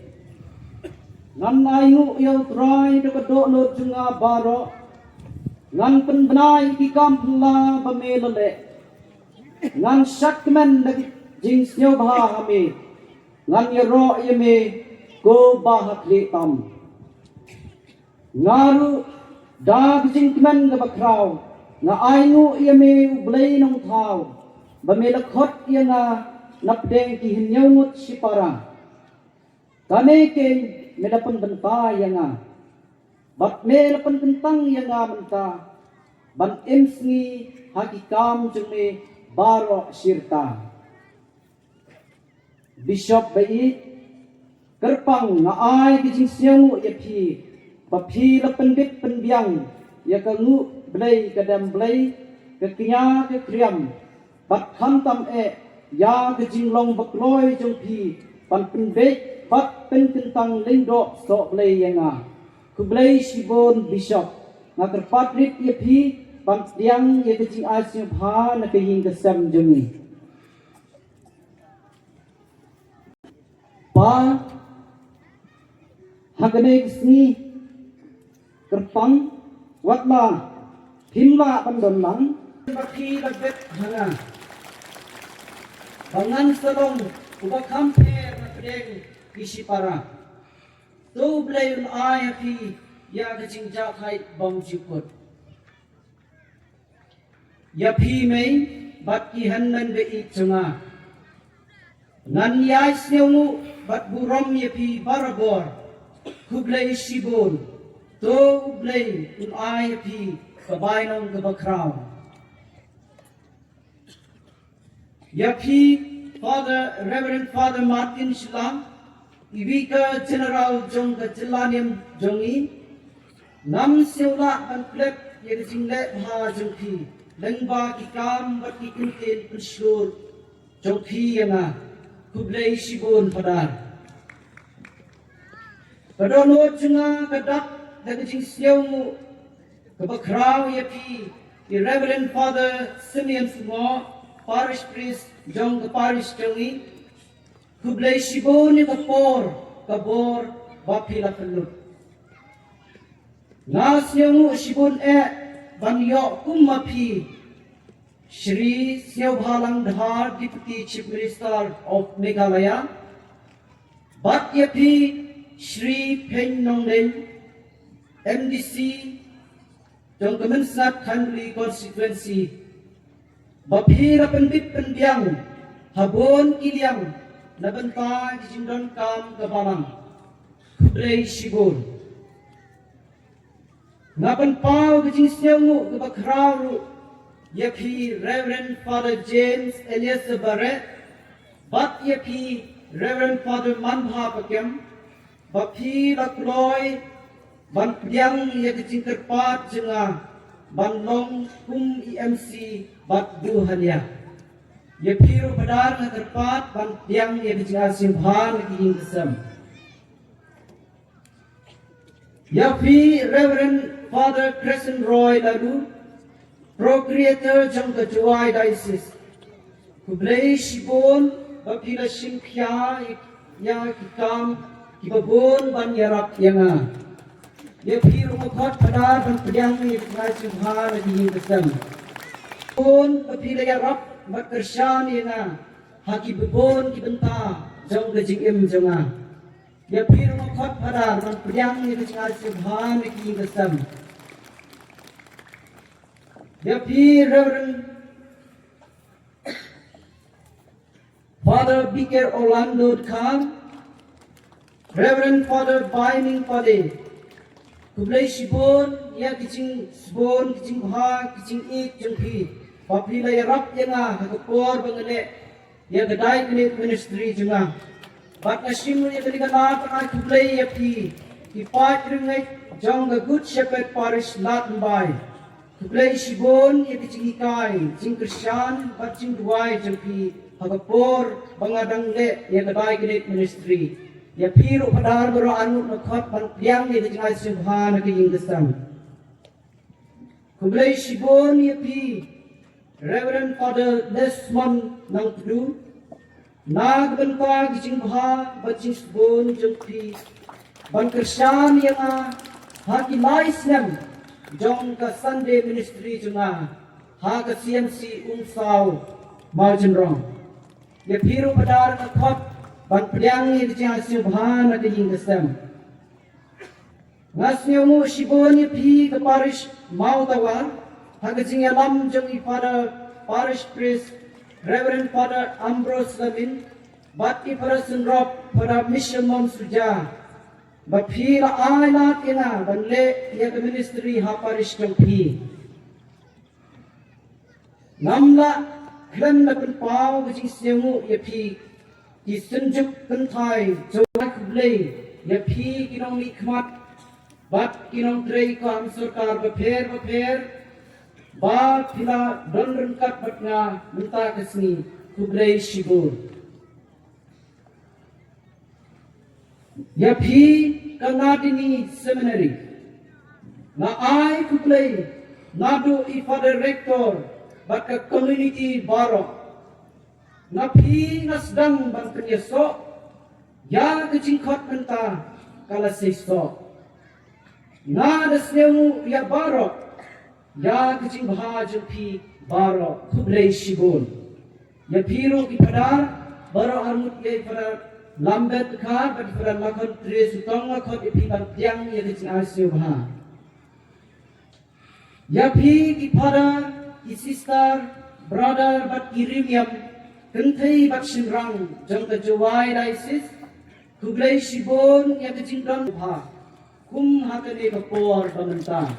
Ngan ainguh ïa U Trai da ka dohnud jong nga baroh. Ngan pynbna ïa ki kam phylla ba me la leh. Ngan shad kmen da ki jingsngewbha ha me. Ngan ïaroh ïa me, ko Bah hakhlieh tam. Nga ruh, da ka jingkmen kaba khraw, nga ainguh ïa me U Blei Nongthaw, ba me la khot ïa nga na pdeng ki hynñiew ngut shipara. Kane keiñ me la pynbynta ïa nga, bad me la pynkyntang ïa nga mynta ban im sngi ha ki kam jong me baroh shirta. Bishop ba ïeit, kyrpang nga ai ka jingsngewnguh ïa phi, ba phi la pynbit pynbiang ïa ka nguh blei ka dem blei, ka kñia ka kriam, bad khamtam eh ïa ka jinglong bakloi jong phi ban pynbeit bad pynkyntang lyngdoh sohblei ïa nga. Khublei shibun Bishop, nga kyrpad rit ïa phi ban pdiang ïa ka jingai sngewbha na ka ïing ka sem jong ngi. Pa, ha kane ka sngi kyrpang, wat la phim lah ban don lang, ba phi la bet ha nga ba ngan sa long uba kham pher na pdeng ki shipara. To U Blei un ai ha phi ïa ka jingjahthait bymjukut. Ïa phi mei bad ki hynmen ba ïeit jong nga, ngan ïai sngewnguh bad burom ïa phi barabor. Khublei shibun. To U Blei un ai ïa phi ka bainong kaba khraw. Ïa phi Father, Reverend Father Martin Shylla, i Vicar General jong ka jylla niam jong ngi, ngam sngew lah ban klet ïa ka jingleh bha jong phi lyngba ki kam bad ki kyntien pynshlur jong phi ïa nga. Khublei shibun Father. Ka dohnud jong nga ka dap da ka jingsngewnguh kaba khraw ïa phi, i Reverend Father Simeon Simo, Parish Priest jong ka parish jong ngi. Khublei shibun ïa ka por ka bor ba phi la pynlut. Nga sngewnguh shibun eh ban ïoh kum ma phi, Shri Sniawbhalang Dhar, Deputy Chief Minister of Meghalaya, bad ïa phi Shri Pheng Nongdeng, M D C jong ka Mynsngat Khanduli Constituency, ba phi la pynbit pynbiang ha bun ki liang na bynta ki jingdonkam ka balang. Khublei shibun. Nga pynpaw ka jingsngewnguh kaba khraw ruh Ïa phi Reverend Father James Elias Barrett, bad ïa phi Reverend Father Manbha Pakem, ba phi la kloi ban pdiang ïa ka jingkyrpad jong nga ban long kum i M C bad duh hynñiew. Ïa phi ruh Phadar nga kyrpad ban pdiang ïa ka jingaiñguh bha na ka ïing ka sem. Ïa phi Reverend Father Crescent Roy Lalu, Procurator jong ka Jowai Diocese. Khublei shibun ba phi la shim khia ïa ki kam kiba bun ban ïarap ïa nga. Ïa phi ruh nga khot Phadar ban pdiang ïa ka jingaiñguh bha na ka ïing ka sem. Bun ba phi la ïarap bad kyrshan ïa nga ha kiba bun ki bynta jong ka jingim jong nga. Ïa phi ruh nga khot Phadar ban pdiang ïa ka jingaiñguh bha na ka ïing ka sem. Ïa phi Reverend Father Biker Orlando Khan, Reverend Father Baining Pade, khublei shibun ïa ki jingsbun, ki jingbha, ki jingïeit jong phi ba phi la ïarap ïa nga ha ka por ba nga leh ïa ka Diaconate Ministry jong nga. Bad nga shim ïa kane ka lad ban ai khublei ïa phi ki paid riewngeit jong ka Good Shepherd Parish Ladrymbai. Khublei shibun ïa ka jinghikai, jingkyrshan bad jingduwai jong phi ha ka por ba nga dang leh ïa ka Diaconate Ministry. Ïa phi ruh Phadar baroh arngut nga khot ban pdiang ïa ka jingaiñguh bha na ka ïing ka sem. Khublei shibun ïa phi Reverend Father Desmond Nangpdu, na ka bynta ka jingbha bad jingsbun jong phi ban kyrshan ïa nga ha ki lai snem jong ka Sunday Ministry jong nga ha ka C M C Umsaw Mawjynrong. Ïa phi ruh Phadar nga khot ban pdiang ïa ka jingaiñguh bha na ka ïing ka sem. Nga sngewnguh shibun ïa phi ka Parish Mawtawar ha ka jingïalam jong i Father Parish Priest Reverend Father Ambrose Lamin bad i Father Synrop Father Michel Monsuja ba phi la ai lad ïa nga ban leh ïa ka ministry ha parish jong phi. Ngam lah khlem da pynpaw ka jingsngewnguh ïa phi ki synjuk kynthai. Jong nga khublei ïa phi ki nongmihkhmat bad ki nongtrei kam sorkar bapher bapher ba phi la don ryngkat bad nga mynta ka sngi. Khublei shibun. Ïa phi ka Nadini Seminary, nga ai khublei naduh i Father Rector bad ka community baroh. Na phi nga sdang ban pynïasoh ïa ka jingkhot mynta ka la seisoh. Nga da sngewnguh ïa baroh ïa ka jingbha jong phi baroh. Khublei shibun. Ïa phi ruh ki Phadar baroh arngut, ïa i Phadar Lambert Dkhar bad i Phadar Lakhon Tresuttong nga khot ïa phi ban pdiang ïa ka jingaiñguh bha. Ïa phi ki Phadar, ki Sister, Brother bad ki riewniam kynthei bad shynrang jong ka Jowai Diocese, khublei shibun ïa ka jingdon bha kum ha kane ka por ba mynta.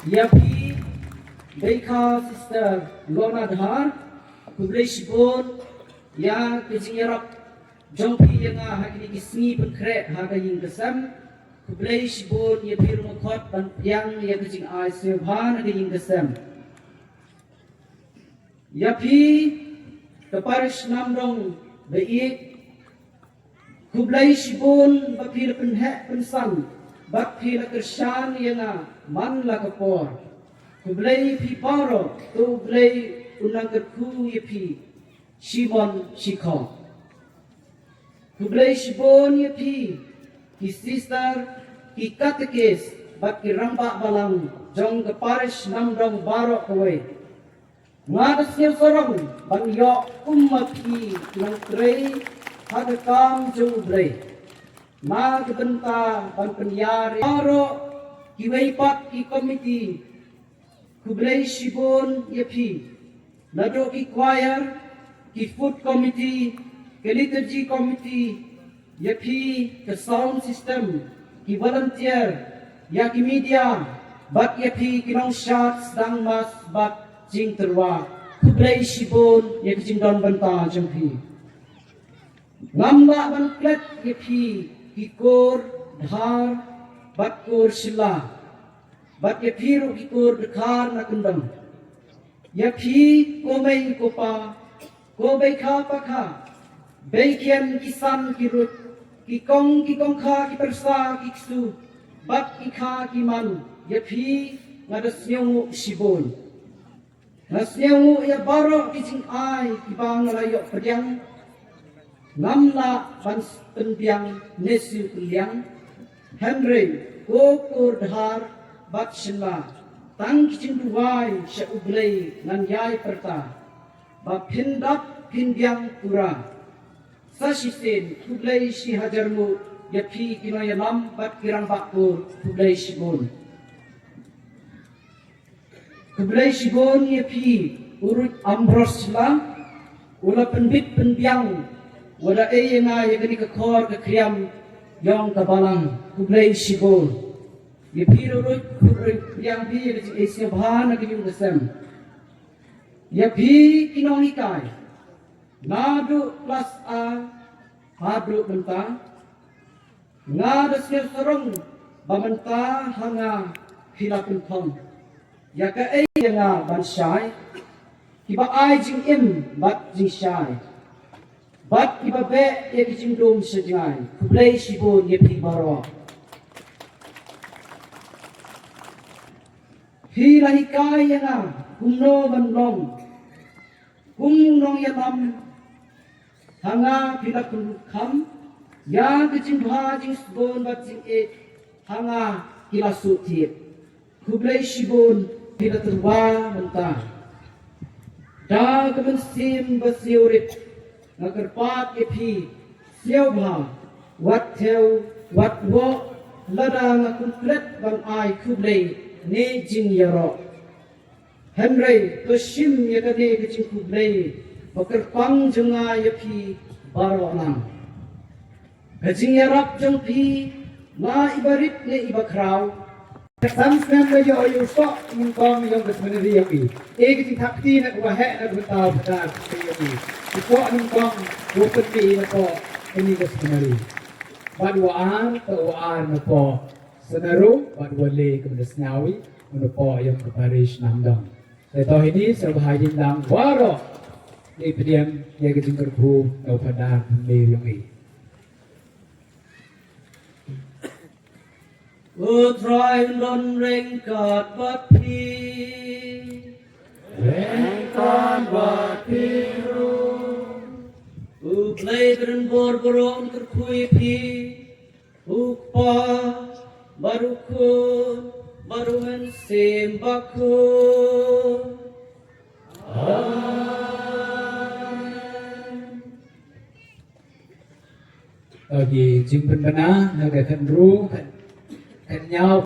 Ïa phi Baikha Sister Lona Dhar, khublei shibun ïa ka jingïarap jong phi ïa nga ha kine ki sngi pynkhreh ha ka ïing ka sem. Khublei shibun. Ïa phi ruh nga khot ban pdiang ïa ka jingaiñguh bha na ka ïing ka sem. Ïa phi ka Parish Namdong ba ïeit, khublei shibun ba phi la pynheh pynsan bad phi la kyrshan ïa nga man la ka por. Khublei ïa phi baroh, to U Blei un nang kyrkhu ïa phi shimon shikhor. Khublei shibun ïa phi ki sister, ki katekis bad ki rangbah balang jong ka Parish Namdong baroh kawei. Nga da sngewsarong ban ïoh kum ma phi ki nongtrei ha ka kam jong U Blei na ka bynta ban pynïar ïa baroh kiwei pat ki komiti. Khublei shibun ïa phi naduh ki choir, ki food committee, ki liturgy committee, ïa phi ka sound system, ki volunteer, ïa ki media, Bad ïa phi ki nongshad sdang mass bad jingtyrwa, khublei shibun ïa ki jingdon bynta jong phi. Ngam lah ban klet ïa phi ki kur Dhar bad kur Shilla, bad ïa phi ruh ki kur Dkhar na kyndong. Ïa phi ko mei ko pa, ko bei kha pa kha, bei khian ki san ki ruit, ki kong ki kong kha, ki pyrsa ki ksu, bad ki kha ki man, ïa phi nga da sngewnguh shibun. Nga sngewnguh ïa baroh ki jingai kiba nga la ïoh pdiang. Ngam lah ban pynbiang ne siew pynbiang. Hynrei ko kur Dhar bad Shilla, tang ki jingduwai sha U Blei ngan ïai pyrta, ba phin dap phin biang pura. Sa shisien khublei shi hajar nguh ïa phi ki nongïalam bad ki rangbah kur, khublei shibun. Khublei shibun ïa phi u Ruit Ambrose Shylla, u la pynbit pynbiang, u la ei ïa nga ïa kane ka khor ka khriam jong ka balang. Khublei shibun. Ïa phi ruh Ruit, khublei pynbiang phi ïa ka jingei sngewbha na ka ïing ka sem. Ïa phi ki nonghikai, naduh klas A haduh mynta, nga da sngew sarong ba mynta ha nga phi la pynthong ïa kaei ïa nga ban shai, kiba ai jingim bad jingshai, bad kiba beh ïa ki jingdum sha jngai. Khublei shibun ïa phi baroh. Phi la hikai ïa nga kumno ban long, kum u nongïalam ha nga phi la pynkham, ïa ka jingbha jingsbun bad jingïeit ha nga ki la shu thied. Khublei shibun, phi la tyrwa mynta. Da ka mynsiem ba sngewrit nga kyrpad ïa phi, sngewbha wat thew wat woh lada nga khlem klet ban ai khublei ne jingïaroh. Hynrei to shim ïa kane ka jingkhublei ba kyrpang jong nga ïa phi baroh lang. Ka jingïarap jong phi, la iba rit ne iba khraw, ka san snem la ïoh ïa u soh nyngkong jong ka seminary jong i. E ka jingthap kti na ka waheh na ka bynta u phadar jong i. U soh nyngkong u pynmih na ka, kane ka seminary. Bad u ar, to u ar na ka Senaru, bad u le ka bynta sngawi, u na ka jong ka parish Namdong. Te to hini sa ba ha jingdang waroh. Ni pdiang ïa ka jingkyrkhu na u phadar pynmih jong i. U Trai un don ryngkat bad phi. Ryngkat bad phi ruh. U Blei ba don bor baroh un kyrkhu ïa phi. U Kpa bad u Khun bad u Mynsiem Bakhuid. Amen. Agi jingpynbna ha ka khatnru, khat, khatnyaw,